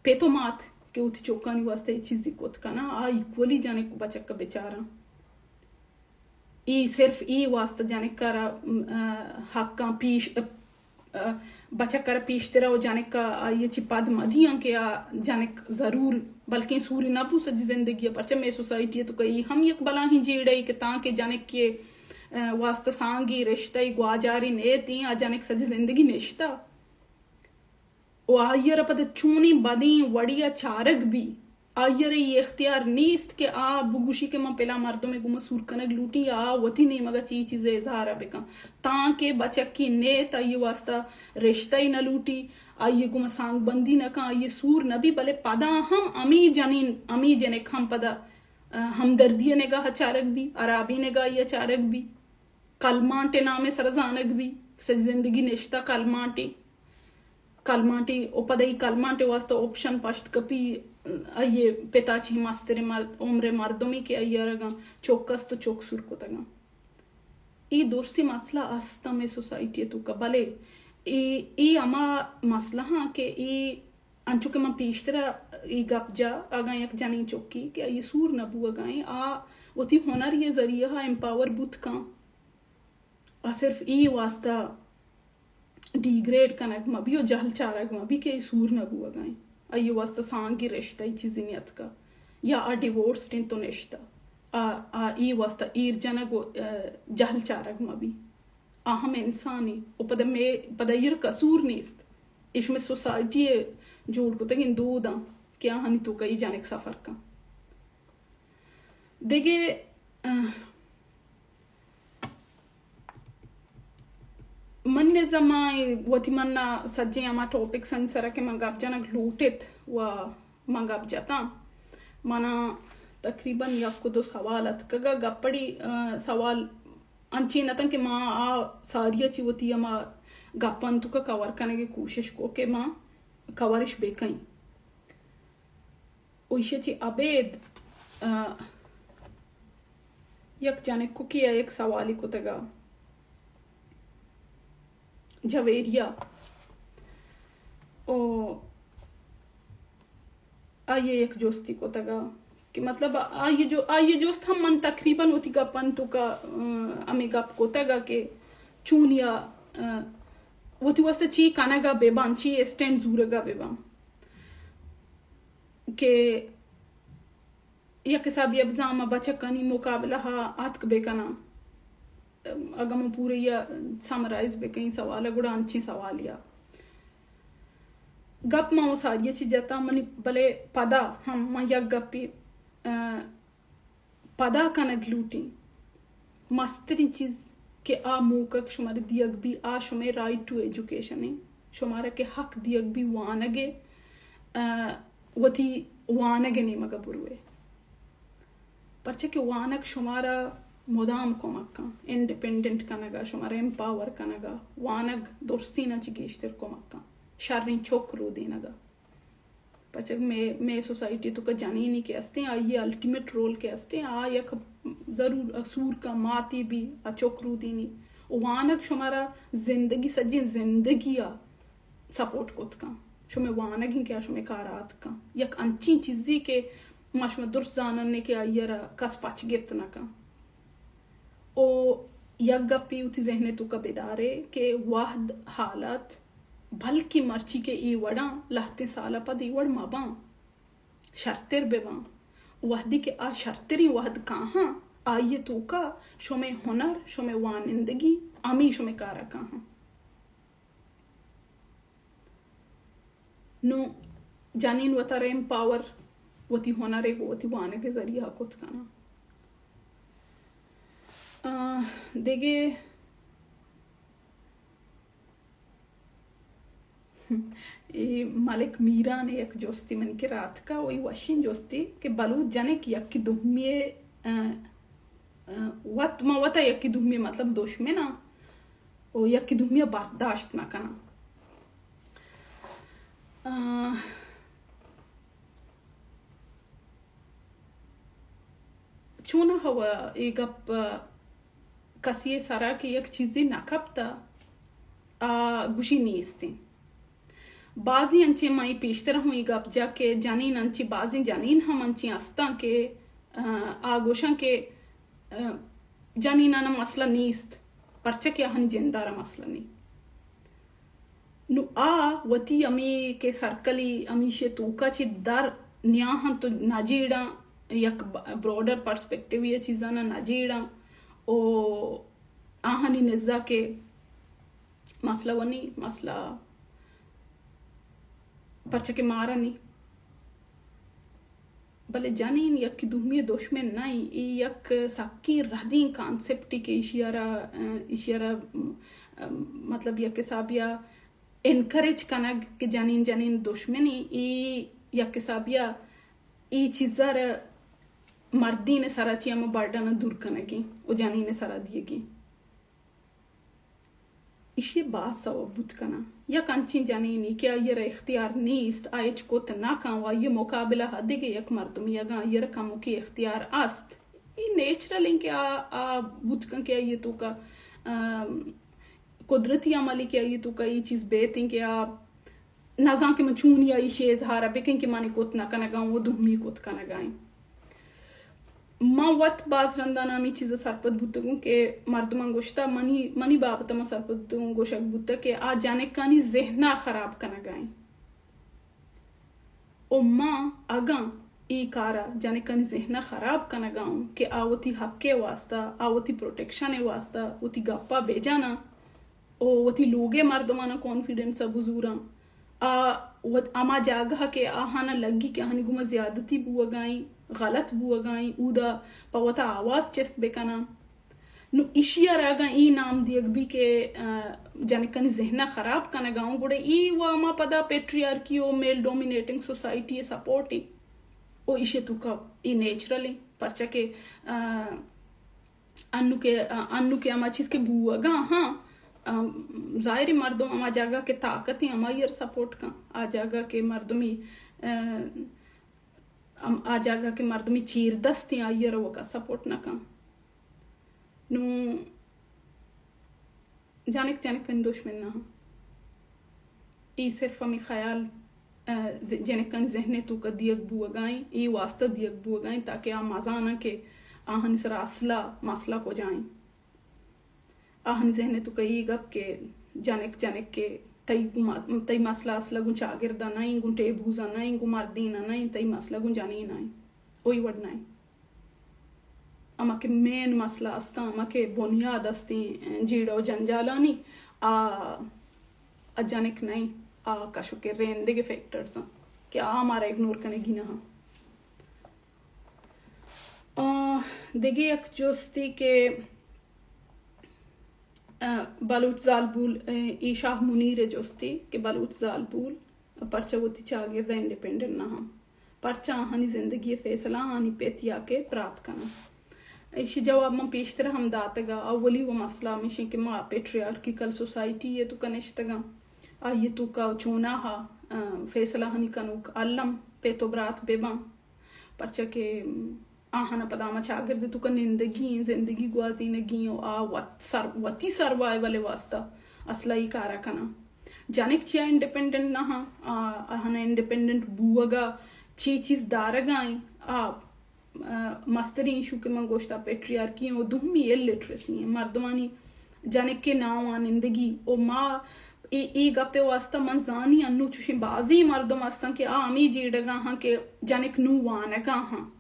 پت و مات کہ وتی چکانی واسطہ اے چیزی کت کناں، آ ایکولی جنک و بچک بچاراں۔ اے صرف اے واسطہ جنکارا، م، آ، حقاں پیش، آ، بچکارا پیشترا و جنکا آئی چی پد مدیاں کہ آ جنک ضرور بلکیں سوری نہ بو سجی زندگی، پرچہ مئے سوسائٹی توکا اے ہم یک بلاہیں جیڑے کہ تانکہ جنک کے، آ، واسطہ سانگی رشتہ گواجاری نیتیں، آ جنک سجی زندگی نشتہ۔ و آئی ء را پدا چونیں بدیں وڑے ء چارگ بی، آئی ء را اے اختیار نیست کہ آ بگوشی کہ من پلاں مردمے گوما سور کنگ لوٹی یا آ وتی نیمگ ء چی چیزے اظہار ء بکن، تانکہ بچکی نیت آئی ء واسطہ رشتہ ء نہ لوٹی، آئی ء گوما سانگ بندی نہ کن، آئی ء سور نہ بی، بلے پدا ہم ہمے جنین، ہمے جنک ہم پدا، ء، ہمدردی ء نگاہ ء چارگ بی، ہرابیں نگاہی ء چارگ بی۔ کلمانٹے نامے سر زانگ بی، سج زندگی نشتہ کلمانٹے، کلمانٹے، او پدا ای کلمانٹے واسطہ آپشن پشت کپی، آئیے پتا چی مستر مر-، عمر مردمی کہ آئی ارگاں چوک است و چوک سور کتگاں۔ ای درستی مسئلہ است ہمیں سوسائٹی تو کا، بلے ای، ای ہما مسئلہ ہاں کہ ای انچو کہ من پیشترا ای گپ جا، اگاں یک جنین چکی کہ آئی سور نہ بوگا ایں، آ وتی ہنر یہ ذریعہ امپاور بوت کاں۔ آ صرف اے واسطہ ڈیگریڈ کنگ مہ بی و جہل چارگ مہ بی کہ اے سور نہ بوگا ایں۔ آئی واسطہ سانگی رشتہ ای چیزی نیتکا یا آ ڈیورسڈ انت و نشتہ۔ آ، آ اے واسطہ ایر جنگ و، ا، جہل چارگ مہ بی۔ آ ہم انسانی۔ و پدا مے، پدا ایر قصور نیست۔ اے شمے سوسائٹی جوڑ کتگیں دوداں کہ آہانی توکا اے جنگ سفر کن۔ دگہ، اه، من نزماں وتی منا سجیں ہما ٹاپکس آنی سرا کہ من گپ جنگ لوٹت و من گپ جتاں، منا تقریباً یک و دو سوال اتکگا۔ گپڑی، اه، سوال انچین اتن کہ ما آ ساریا چی وتی ہما گپان توکا کور کنگے کوشش کو کہ ما کورش بکنیں۔ و ایشی چی ابید، اه، یک جنکوکے ءَ یک سوالے کتگ ءَ، جویریہ، او آئی ءَ یک جستے کتگ ءَ کہ مطلب آئی ءِ جو، آئی ءِ جست ہم من تقریباً وتی گپانی توکا، ا، ہمے گپ کتگ ءَ کہ چونیا، ا، وتی واسطہ چی کنگ ءَ بہ باں، چی اسٹینڈ زورگ ءَ بہ باں کہ یک حسابے ءَ بزاں ما بچکانی مقابلہ ءَ آتک بہ کناں۔ اگاں من پورے ءَ سمرائز بہ کنیں سوال ءَ، گڑا انچیں سوالے ءَ گپ ما و ساری ءَ چہ جتا منی، بلے پدا ہم من یک گپے، ا، پدا کنگ لوٹیں۔ مستریں چیز کہ آ موقع شمارا دیگ بی، آ شمئے رائٹ ٹو ایجوکیشن ایں، شمارا کہ حق دیگ بی وانگ ءِ، ا، وتی وانگ ءِ نیمگ ءَ بروئے۔ پرچہ کہ وانگ شمارا مدام کمک کن، انڈیپینڈنٹ کنگ ءَ، شمارا ایمپاور کنگ ءَ، وانگ درسیناں چہ گیشتر کمک کن، شریں چک رودینگ ءَ۔ پرچہ مئے، مئے سوسائٹی توکا جنینے کہ استیں، آئی ءِ الٹیمیٹ رول کہ استیں، آ یک ضرور سور کا ماتی بی، آ چک رودینی۔ وانگ شمارا زندگی، سجیں زندگی ءَ سپورٹ کت کن۔ شمئے وانگ ایں کہ آ شمئے کار ءَ آتک کن۔ یک انچیں چیزے کہ ما شما درست زانن کہ آئی ءَ را کس پچ گپت نہ کن۔ او یک گپے وتی ذہن ءِ توکا بدارے کہ وہد، حالت، بلکیں مرچی کہ اے وڑاں، لہتیں سال ءَ پد اے وڑ مہ باں، شرتر بہ باں۔ وہدے کہ آ شرتریں وہد کاہاں، آئی ءِ توکا شمئے ہنر، شمئے وانندگی، ہمے شمئے کار ءَ کاہاں۔ نوں جنین وتارا ایمپاور وتی ہنر ءَ گوں وتی وانگ ءِ ذریعہ ءَ کت کناں۔ آ، دگہ اے ملک میران ءِ یک جستے من کرا اتکا، و اے وشیں جستے کہ بلوچ جنک یکے دومی ءِ، آ، آ، وت، ما وتا یکے دومی ءِ مطلب دشمن آں۔ و یکے دومی ءَ برداشت نہ کناں۔ آ، چوناہا و اے گپ کسی ءِ سرا کہ یک چیزے نہ کپتہ، آ گوشی نیستیں۔ بازیں انچیں، ما اے پیشتر ہم اے گپ جا کہ جنین انچیں، بازیں جنین ہم انچیں استاں کہ، آ، آ گوشاں کہ، آ، جنینان ءَ مسئلہ نیست، پرچہ کہ آہانی جند ءَ را مسئلہ نی۔ نوں آ وتی ہمے کہ سرکلی ہمیشی ءِ توکا چہ در نیاہاں تو نہ جیڑاں، یک ب-، براڈر پرسپیکٹیو ءِ چیزاں نہ جیڑاں، او آہانی نزا کہ مسئلہ ونی، مسئلہ پرچہ کہ مارا نی۔ بلے جنین یکے دومی ءِ دشمن نہ ایں، اے یک سکیں ردیں کانسپٹے کہ ایشی ءَ را، ایشی ءَ را، م-، مطلب یک حسابے ءَ انکریج کنگ کہ جنین جنین دشمن ایں، اے یک حسابے ءَ اے چیز ءَ را مردین ءِ سرا چہ ہما برڈن ءَ دور کنگ ایں و جنین ءِ سرا دیگ ایں۔ ایشی ءِ باز سوب بوت کناں۔ یک انچیں جنینے کہ آئی ءَ را اختیار نیست، آ ہچ کت نہ کن و آئی ءِ مقابلہ ءَ دگہ یک مردمے اگاں آئی ءَ را کموکے اختیار است، اے نیچرل ایں کہ آ، آ بوت کن کہ آئی ءِ توکا، آ، قدرتی عملے کہ آئی ءِ توکا اے چیز بیت ایں کہ آ نزاں کہ من چونیا ایشی ءِ اظہار ءَ بکن کہ من اے کت نہ کنگا اوں، و دومی کت کنگا ایں۔ من وت باز رندا ہمے چیز ءَ سرپد بوتگوں کہ مردماں گوشتہ، منی، منی بابت ءَ من سرپد بوتگوں، گوشگ بوتہ کہ آ جنکانی ذہن ءَ خراب کنگا ایں۔ و من اگاں اے کار ءَ جنکانی ذہن ءَ خراب کنگا اوں کہ آ وتی حق ءِ واسطہ، آ وتی پروٹیکشن ءِ واسطہ وتی گپ ءَ بجناں، و وتی لوگ ءِ مردماناں کانفیڈنس ءَ بزوراں۔ آ وت ہما جاگہ کہ آہاناں لگی کہ آہانی گوما زیادتی بوگا ایں، غلط بوگا ایں، اودا پہ وتا آواز چست بکناں۔ نو ایشی ءَ را اگاں اے نام دیگ بی کہ، آ، جنکانی ذہن ءَ خراب کنگا اوں، گڑا اے و ہما پدا پیٹریارکی و میل ڈومینیٹنگ سوسائٹی ءِ سپورٹ ایں۔ و ایشی توکا اے نیچرل ایں، پرچا کہ، آ، انو کہ، انو کہ ہما چیز کہ بوگا، ہاں، ام، ظاہر ہے مردم ہما جاگہ کہ طاقت ایں، ہمائی ءَ را سپورٹ کن۔ آ جاگہ کہ مردمی، ام، آ جاگہ کہ مردمی چیر دست ایں، آئی ءَ را وکا سپورٹ نہ کن۔ نوں جنک جنکانی دشمن نہ اَنت۔ اے صرف ہمے خیال، آ، ز-، جنکانی ذہن ءِ توکا دیگ بوگا ایں، اے واسطہ دیگ بوگا ایں تاکہ آ مزاناں کہ آہانی سرا اصلا مسئلہ کجا ایں۔ آہانی ذہن ءِ توکا اے گپ کہ جنک جنک کہ تئی گوں ما-، تئی مسئلہ اصلا گوں چاگردا نہ ایں، گوں ٹیبوزا نہ ایں، گوں مردینا نہ ایں، تئی مسئلہ گوں جنینا ایں، اوئی وڑ نہ ایں۔ ہما کہ مین مسئلہ استاں، ہما کہ بنیاد استیں جیڑہ و جنجالانی، آ، آ جنک نہ ایں، آ کش و کرے اندگہ فیکٹرز اَنت کہ آ مارا اگنور کنگی نہ اَنت۔ آ، دگہ یک جستے کہ، آ، بلوچ زالبول، آ، اے شاہ منیر ءِ جستے کہ بلوچ زالبول پرچا وتی چاگرد ءَ انڈیپینڈنٹ نہ اَنت؟ پرچا آہانی زندگی ءِ فیصلہ آہانی پت یا کہ برات کن اَنت؟ ایشی جواب من پیشتر ہم داتگ ءَ۔ اولی و مسئلہ ہمیش اِنت کہ ما پیٹریارکیکل سوسائٹی ءِ توکا نشتگ آں۔ آئی ءِ توکا چوناہا، آ، فیصلہ آنی کنوک الم پت و برات بہ باں۔ پرچا کہ آہانا پدا ہما چاگرد ءِ توکا نندگی ایں، زندگی گوازینگی ایں و آ وت سر-، وتی سروائیول ءِ واسطہ اصلا اے کارا کناں۔ جنک چیا انڈیپینڈنٹ نہ اَنت؟ آ، آہانا انڈیپینڈنٹ بوگا چی چیز دارگا ایں؟ آ، آ، مستریں ایشو کہ من گوشت آ پیٹریارکی ایں و دومی الٹریسی ایں، مردمانی جنک ءِ ناوانندگی۔ و ما اے، اے گپ ءِ واسطہ من زانی انوں چوشیں بازیں مردم استاں کہ آ ہمے جیڑگا اَنت کہ جنک نوں وانگا اَنت،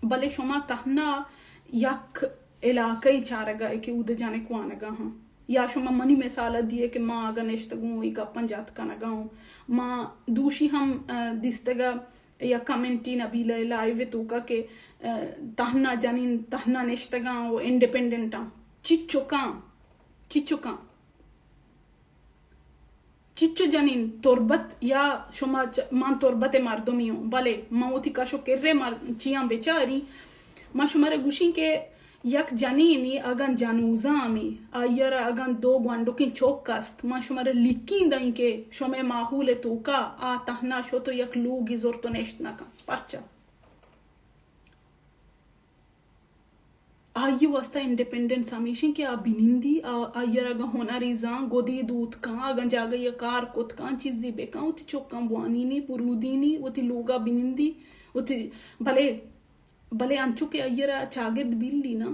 بلے شما تہنا یک علاقہ ءَ چارگا ئے کہ اود ءَ جنک وانگا اَنت۔ یا شما منی مثال ءَ دیئے کہ ما اگاں نشتگوں اے گپاں جت کنگا اوں، ما دوشی ہم، آ، دیستگا یا کمنٹی نبیلہ ءِ لائیو ءِ توکا کہ، آ، تہنا جنین تہنا نشتگاں و انڈیپینڈنٹ آں۔ چچکاں، چچکاں۔ چچو جنین تربت یا شما چ-، من تربت ءِ مردمی اوں، بلے من وتی کش و کر ءِ مر-، چیاں بچاری، من شمارا گوشیں کہ یک جنینے اگاں جنوزامے، آئی ءَ را اگاں دو گونڈکیں چک است، من شمارا لکھیں دئیں کہ شمئے ماحول ءِ توکا آ تہنا شت و یک لوگے زرت و نشت نہ کنت۔ پرچا؟ آئی ءِ واسطہ انڈیپینڈنس ہمیش اِنت کہ آ بنندی، آ، آئی ءَ را اگاں ہنرے زان، گدے دوت کن، اگاں جاگہے ءَ کار کت کن، چیزے بکن، وتی چکاں بوانینی، پرودینی، وتی لوگا بنندی، وتی، بلے، بلے انچو کہ آئی ءَ را چاگرد بیلی نا،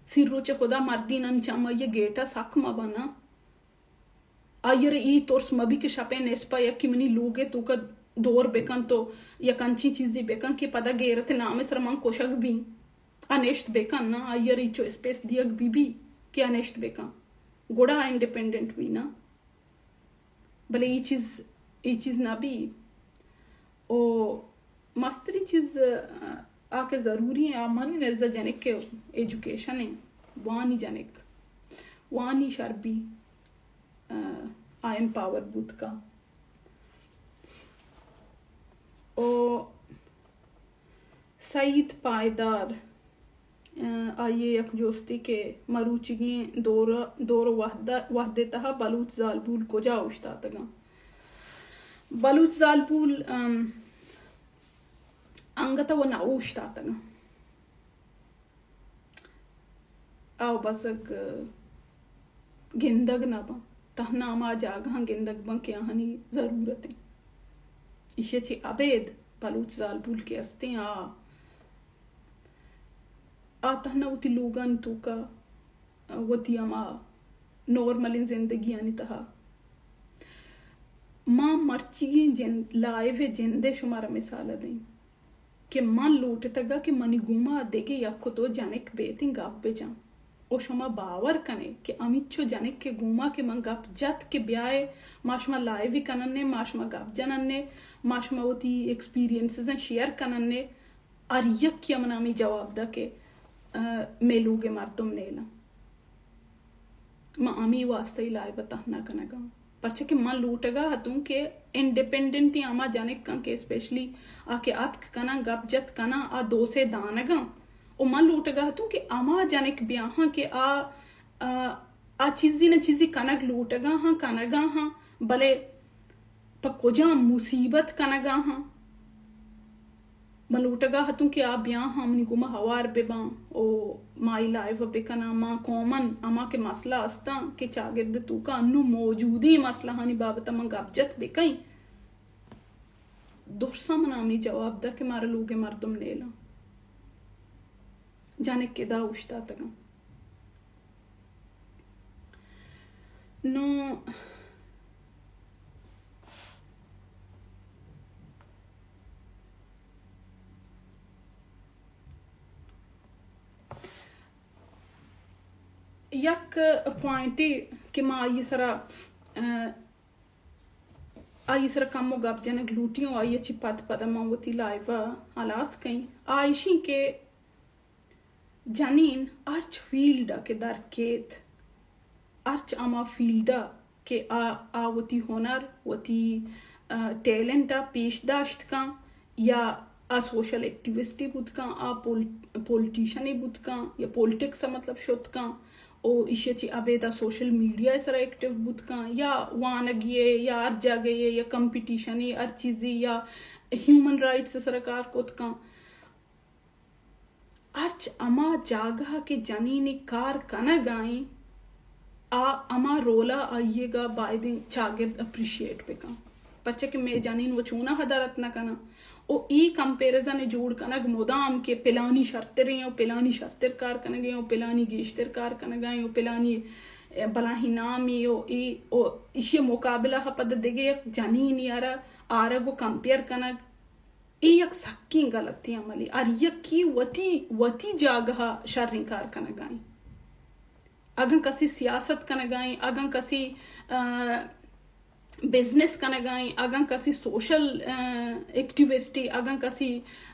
سیر روچ خدا مردینانی چم آئی ءِ گیٹا سک مہ بنا۔ آئی ءَ را اے ترس مہ بی کہ شپے نسپا یکے منی لوگ ءِ توکا دور بکنت و یک انچیں چیزے بکن کہ پدا غیرت ءِ نام ءِ سرا من کشگ بیں۔ آ نشت بکن نا، آئی ءَ را ہچو اسپیس دیگ بہ بی کہ آ نشت بکن۔ گڑا آ انڈیپینڈنٹ بی نا۔ بلے اے چیز، اے چیز نہ بی۔ او مستریں چیز، آ، آ کہ ضروری ایں، آ منی نزا جنک ءِ ایجوکیشن ایں، وانی جنک، وانی شر بی، آ، آ ایمپاور بوت کا۔ او سعید پائیدار، آ، آئی ءِ یک جستے کہ مروچیگیں دور، دور وہد، وہد ءِ تہا بلوچ زالبول کجا اوشتاتگاں؟ بلوچ زالبول، ام، انگت ءَ و نہ اوشتاتگاں۔ آ بزگ گندگ نہ باں، تہنا ہما جاگہاں گندگ باں کہ آہانی ضرورت ایں۔ ایشی ءَ چہ ابید بلوچ زالبول کہ استیں، آ، آ تہنا وتی لوگانی توکا وتی ہما نارملیں زندگیانی تہا۔ ما مرچیگیں جند، لائیو ءِ جند ءِ شمارا مثال ءَ دیں کہ من لوٹتگ ءَ کہ منی گوما دگہ یک و دو جنک بیتیں گپ بجن۔ و شما باور کنے کہ ہمینچو جنک ءِ گوما کہ من گپ جت کہ بیائے ما شما لائیو کننے، ما شما گپ جننے، ما شما وتی ایکسپیرینسز شیئر کننے، ہر یکے ءَ من ہمے جواب دا کہ، آ، مئے لوگ ءِ مردم نیلاں۔ من ہمے واسطہ اے لائیو ءَ تہنا کنگاں۔ پرچا کہ من لوٹگا اتوں کہ انڈیپینڈنٹ ہما جنکاں کہ اسپیشلی آ کہ اتک کناں، گپ جت کناں، آ دو سے دانگاں۔ و من لوٹگا اتوں کہ ہما جنک بیاہاں کہ آ، آ، آ چیزے نہ چیزے کنگ لوٹگا ہاں، کنگا ہاں، بلے پہ کجام مصیبت کنگا ہاں۔ من لوٹگا ہتوں کہ آ بیاں ہاں منی گوما ہوار بہ باں و ما اے لائیو ء بکناں، ما قوماً ہما کہ مسئلہ استاں کہ چاگرد توکا انوں موجودیں مسئلہانی بابت ء من گپ جت بکئیں۔ درساں من ہمے جواب دا کہ مارا لوگ ء مردم نیلاں، جنک ادا اوشتاتگاں۔ نوں یک پوائنٹے کہ ما آئی سرا، آ، آئی سرا کمو گپ جنگ لوٹی اوں، آئی چی پد پد من وتی لائیو ء ہلاس کئیں۔ آ ایشیں کہ جنین ہرچ فیلڈ ء کہ در کیت، ہرچ ہما فیلڈ ء کہ آ، آ وتی ہنر، وتی، آ، ٹیلنٹ ء پیش داشت کن، یا آ سوشل ایکٹیوسٹے بوت کن، آ پول-، پولیٹیشنے بوت کن، یا پولیٹکس ء مطلب شت کن، او ایشی ء چی ابید آ سوشل میڈیا ء سرا ایکٹیو بوت کن، یا وانگی ء، یا ہر جاگہ ء، یا کمپٹیشنے، ہر چیزے، یا ہیومن رائٹس ء سرا کار کت کن۔ ہرچ ہما جاگہ کہ جنینے کار کنگ ء ایں، آ ہما رول ء آئیگ ء بائدیں چاگرد اپریشیٹ بکن، پرچا کہ مئے جنین و چوناہا در ات نہ کناں۔ و ای کمپیریزن جوڑ کنگ مدام کہ پلانی شرتریں و پلانی شرتر کار کنگیں و پلانی گیشتر کار کنگائیں و پلانی بلاہیں نامی و ای و ایشی مقابلہ ء پد دگہ یک جنین یارا آرگ و کمپیئر کنگ، اے یک سکیں غلطیں عملے۔ ہر یکے وتی، وتی جاگہ ء شریں کار کنگا ایں۔ اگاں کسے سیاست کنگا ایں، اگاں کسے، آ، بزنس کنگا ایں، اگاں کسے سوشل، آ، ایکٹیوسٹے، اگاں کسے،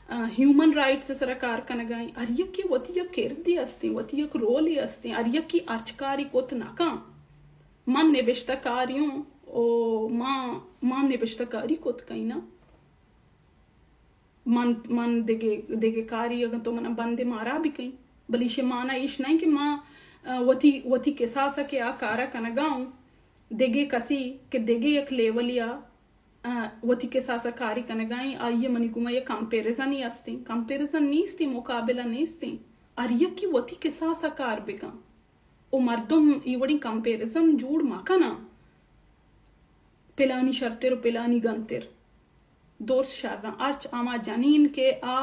آ، ہیومن رائٹس ء سرا کار کنگا ایں، ہر یکے وتی یک کردے استیں، وتی یک رولے استیں، ہر یکے ہرچ کارے کت نہ کن۔ من نبشتہ کارے اوں، او ما، ما نبشتہ کاری کت کئیں نا۔ من، من دگہ، دگہ کاری اگاں تو منا بندے مارا بکئیں، بلے ایشی مانا ایش نہ کہ ما، آ، وتی، وتی کساس ء کہ آ کارا کنگا اوں، دگہ کسی کہ دگہ یک لیولیا، آ، وتی کساس ء کاری کنگا ایں، آئی ء منی گوما یک کمپیریزنے استیں، کمپیریزن نیستیں، مقابلہ نیستیں، ہر یکے وتی کساس ء کار بکن۔ و مردم ای وڑیں کمپیریزن جوڑ مکناں، پلانی شرتر و پلانی گنتر۔ درست شراں ہرچ ہما جنین کہ آ،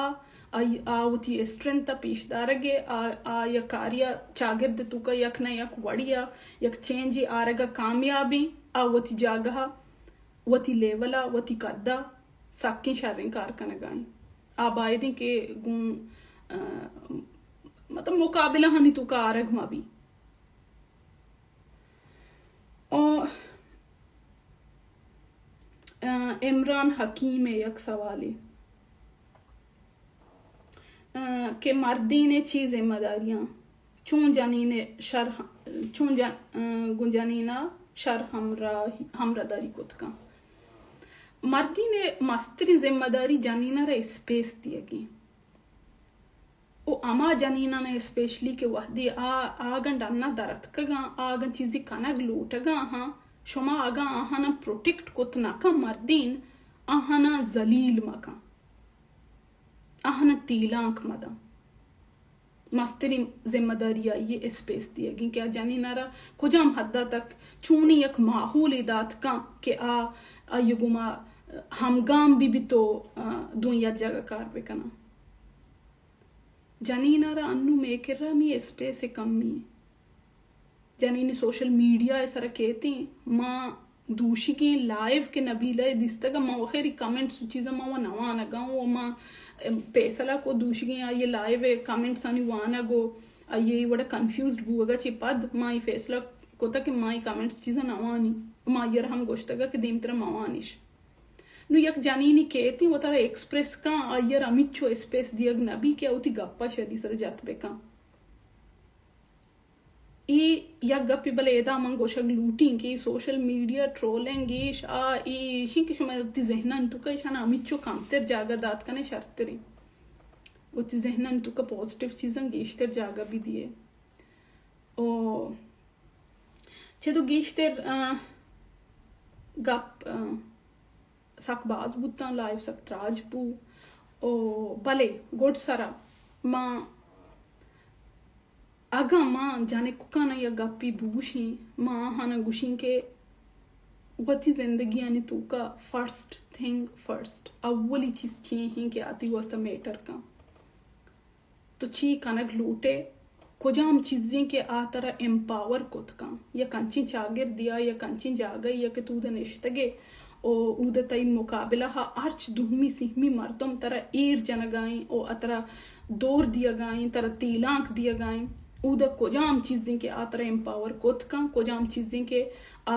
آ، آ وتی اسٹرینتھ ء پیش دارگ ء، آ، آ یک کاریا چاگرد توکا یک نہ یک وڑیا یک چینجے آرگ ء کامیابیں، آ وتی جاگہ ء، وتی لیول ء، وتی قد ء سکیں شریں کار کنگا ایں۔ آ بایدیں کہ گوں، آ، مطلب مقابلہ ہانی توکا آرگ مہ بی۔ او، آ، عمران حکیم ء یک سوالے، آ، کہ مردین ء چی ذمہ داریاں؟ چون جنین ء شر ہ-، چون جن-، آ، گوں جنین ء شر ہمراہ، ہمراہ داری کت کن؟ مردین ء مستریں ذمہ داری جنین ء را اسپیس دیگیں۔ و ہما جنینان ء اسپیشلی کہ وہدے آ، آ اگاں ڈنا در اتکگاں، آ اگاں چیزے کنگ لوٹگاں ہاں، شما اگاں آہاناں پروٹیکٹ کت نہ کن مردین، آہاناں ذلیل مکن، آہاناں تیلانک مدن۔ مستریں ذمہ داری آئی ء اسپیس دیگیں کہ آ جنین ء را کجام حد ء تک چونیں یک ماحولے دات کن کہ آ، آئی ء گوما ہمگام بہ بیت و، آ، دوئیں یک جاگہ کار بکناں۔ جنین ء را انوں مئے کرا ہمے اسپیس ء کمی۔ جنین سوشل میڈیا ء سرا کیتیں، ما دوشیگیں لائیو کہ نبیلہ ء دیستگ ء، ما وخیری کمنٹس و چیزاں ما و نوانگ ء و ما، ام، پیسلہ کو دوشیگیں آئی لائیو ء کمنٹس آنی وانگ و آئی وڑا کنفیوزڈ بوگ ء چہ پد ما ای فیصلہ کتگ کہ ما ای کمنٹس چیزاں نوانی۔ ما آئی ء را ہم گوشتگ کہ دیمترا موانش۔ نوں یک جنینے کیتیں وتارا ایکسپریس کن، آئی ء را ہمینچو اسپیس دیگ نہ بی کہ آ وتی گپ ء شری سر جت بہ کن۔ اے یک گپے، بلے ادا من گوشگ لوٹیں کہ اے سوشل میڈیا ٹرولنگ ایش آ، اے ایشیں کہ شما وتی ذہنان توکا ایشان ہمینچو کمتر جاگہ دات کنے شرتریں۔ وتی ذہنان توکا پازیٹیو چیزاں گیشتر جاگہ بہ دیئے۔ او چدو گیشتر، آ، گپ، آ، سک باز بوتاں، لائیو سک تراج بو۔ او بلے گڈ سرا ما اگاں ما جنککاناں یک گپے بگوشیں، ما آہاناں گوشیں کہ وتی زندگیانی توکا فرسٹ تھنگ فرسٹ، اولی چیز چی ایں کہ آ تئی واسطہ میٹر کن۔ تو چی کنگ لوٹے، کجام چیزیں کہ آ ترا ایمپاور کت کن، یک انچیں چاگردیا، یک انچیں جاگہیا کہ تو اود نشتگے، او اود تئی مقابلہ ء ہرچ دومی سیمی مردم ترا ایر جنگائیں او ترا دور دیگائیں، ترا تیلانک دیگائیں، اود کجام چیزیں کہ آ ترا ایمپاور کت کن، کجام چیزیں کہ آ،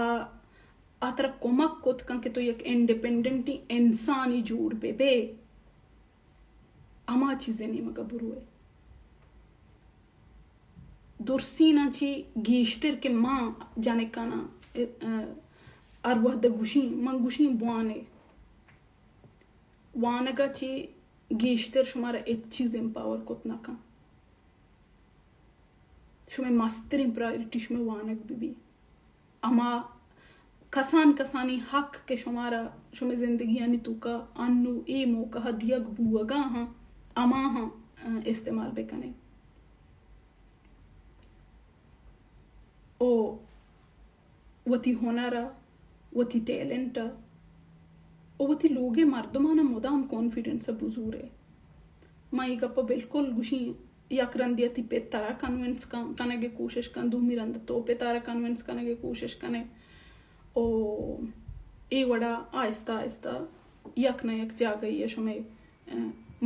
آ ترا کمک کت کن کہ تو یک انڈیپینڈنٹی انسانی جوڑ بہ بے، ہما چیزیں نیمگا بروئے۔ درسیناں چی گیشتر کہ ما جنکاناں، ا، ا، ہر وہد گوشیں، من گوشیں بوانے۔ وانگا چی گیشتر شمارا ہچ چیز ایمپاور کت نہ کن۔ شمئے مستریں پرائرٹی شمئے وانگ بہ بی۔ ہما کسان کسانی حق کہ شمارا شمئے زندگیانی توکا انو اے موقع دیگ بوگا ہاں، ہما ہاں، ا، استعمال بکنے۔ او وتی ہنر ء، وتی ٹیلنٹ ء، و وتی لوگے مردماناں مدام کانفیڈنس ء بزورے۔ ما اے گپ ء بالکل گوشیں، یک رندے ء تئی پت ترا کنونس کن-، کنگ ء کوشش کن، دومی رند ء تو پت ء را کنونس کنگ ء کوشش کن ئے۔ او اے وڑا آہستہ آہستہ یک نہ یک جاگہے ء شمئے، ا،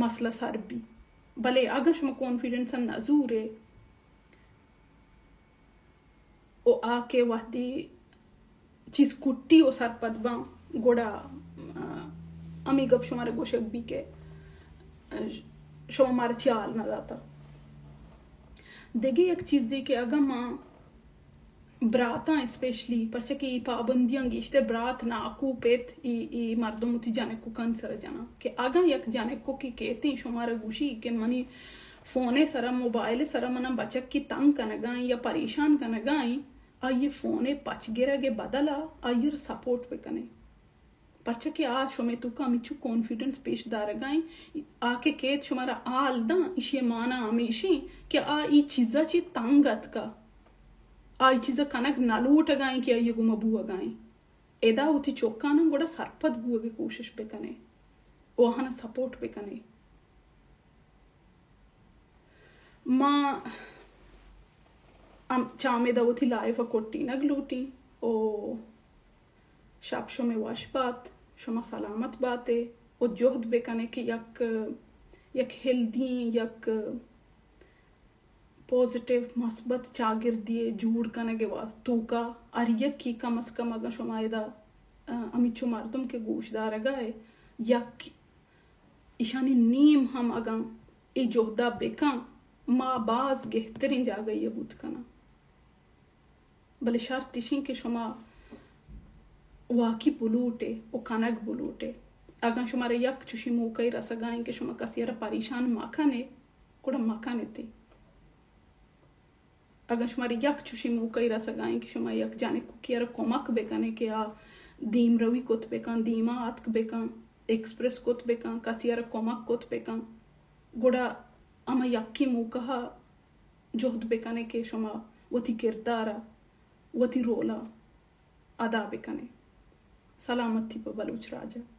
مسئلہ سر بی۔ بلے اگاں شما کانفیڈنس ء نہ زورے، و آ کہ وہدے چیز کٹی و سرپد باں، گڑا، آ، ہمے گپ شمارا گوشگ بی کہ، آ، شما مارا چیا حال نہ داتا۔ دگہ یک چیزے کہ اگاں ما براتاں اسپیشلی، پرچہ کہ اے پابندیاں گیشتر برات، ناکو، پت، اے، اے مردم وتی جنککانی سرا جناں کہ اگاں یک جنککے کیتیں شمارا گوشی کہ منی فون ء سرا، موبائل ء سرا منا بچکے تنگ کنگا ایں یا پریشان کنگا ایں، آئی ء فون ء پچ گرگ ء بدل ء آئی ء را سپورٹ بکنے۔ پرچا کہ آ شمئے توکا ہمینچو کانفیڈنس پیش دارگا ایں، آ کہ کیت شمارا حال داں، ایشی ء مانا ہمیش ایں کہ آ ای چیزا چی تنگ اتکا، آ ای چیزا کنگ نہ لوٹگا ایں کہ آئی ء گوما بوگا ایں۔ ادا وتی چکاناں گڑا سرپد بوگ ء کوشش بکنے و آہاناں سپورٹ بکنے۔ ما ہم چہ ہمدا وتی لائف ء کٹینگ لوٹیں و شپ شمئے وش بات، شما سلامت بات ئے و جہد بکن ئے کہ یک، یک ہیلدی، یک پازیٹیو، مثبت چاگردے ء جوڑ کنگ ء واست-، توکا ہر یکے کم از کم اگاں شما ادا، ا، ہمینچو مردم کہ گوش دارگا ء یک ایشانی نیم ہم اگاں اے جہدا بکن، ما باز گہتریں جاگہے ء بوت کناں۔ بلے شرط ایشیں کہ شما واقعی بلوٹ ئے و کنگ بلوٹ ئے۔ اگاں شمارا یک چوشیں موقعے رسگا ایں کہ شما کسے ء را پریشان مکن ئے، گڑا مکن ات ئے۔ اگاں شمارا یک چوشیں موقعے رسگا ایں کہ شما یک جنکوکے ء را کمک بکن ئے کہ آ دیمروی کت بکن، دیما آتک بکن، ایکسپریس کت بکن، کسے ء را کمک کت بکن، گڑا ہما یکیں موقع ء جہد بکن ئے کہ شما وتی کردار ء، وتی رول ء ادا بکن ئے۔ سلامتی پہ بلوچ راج ء۔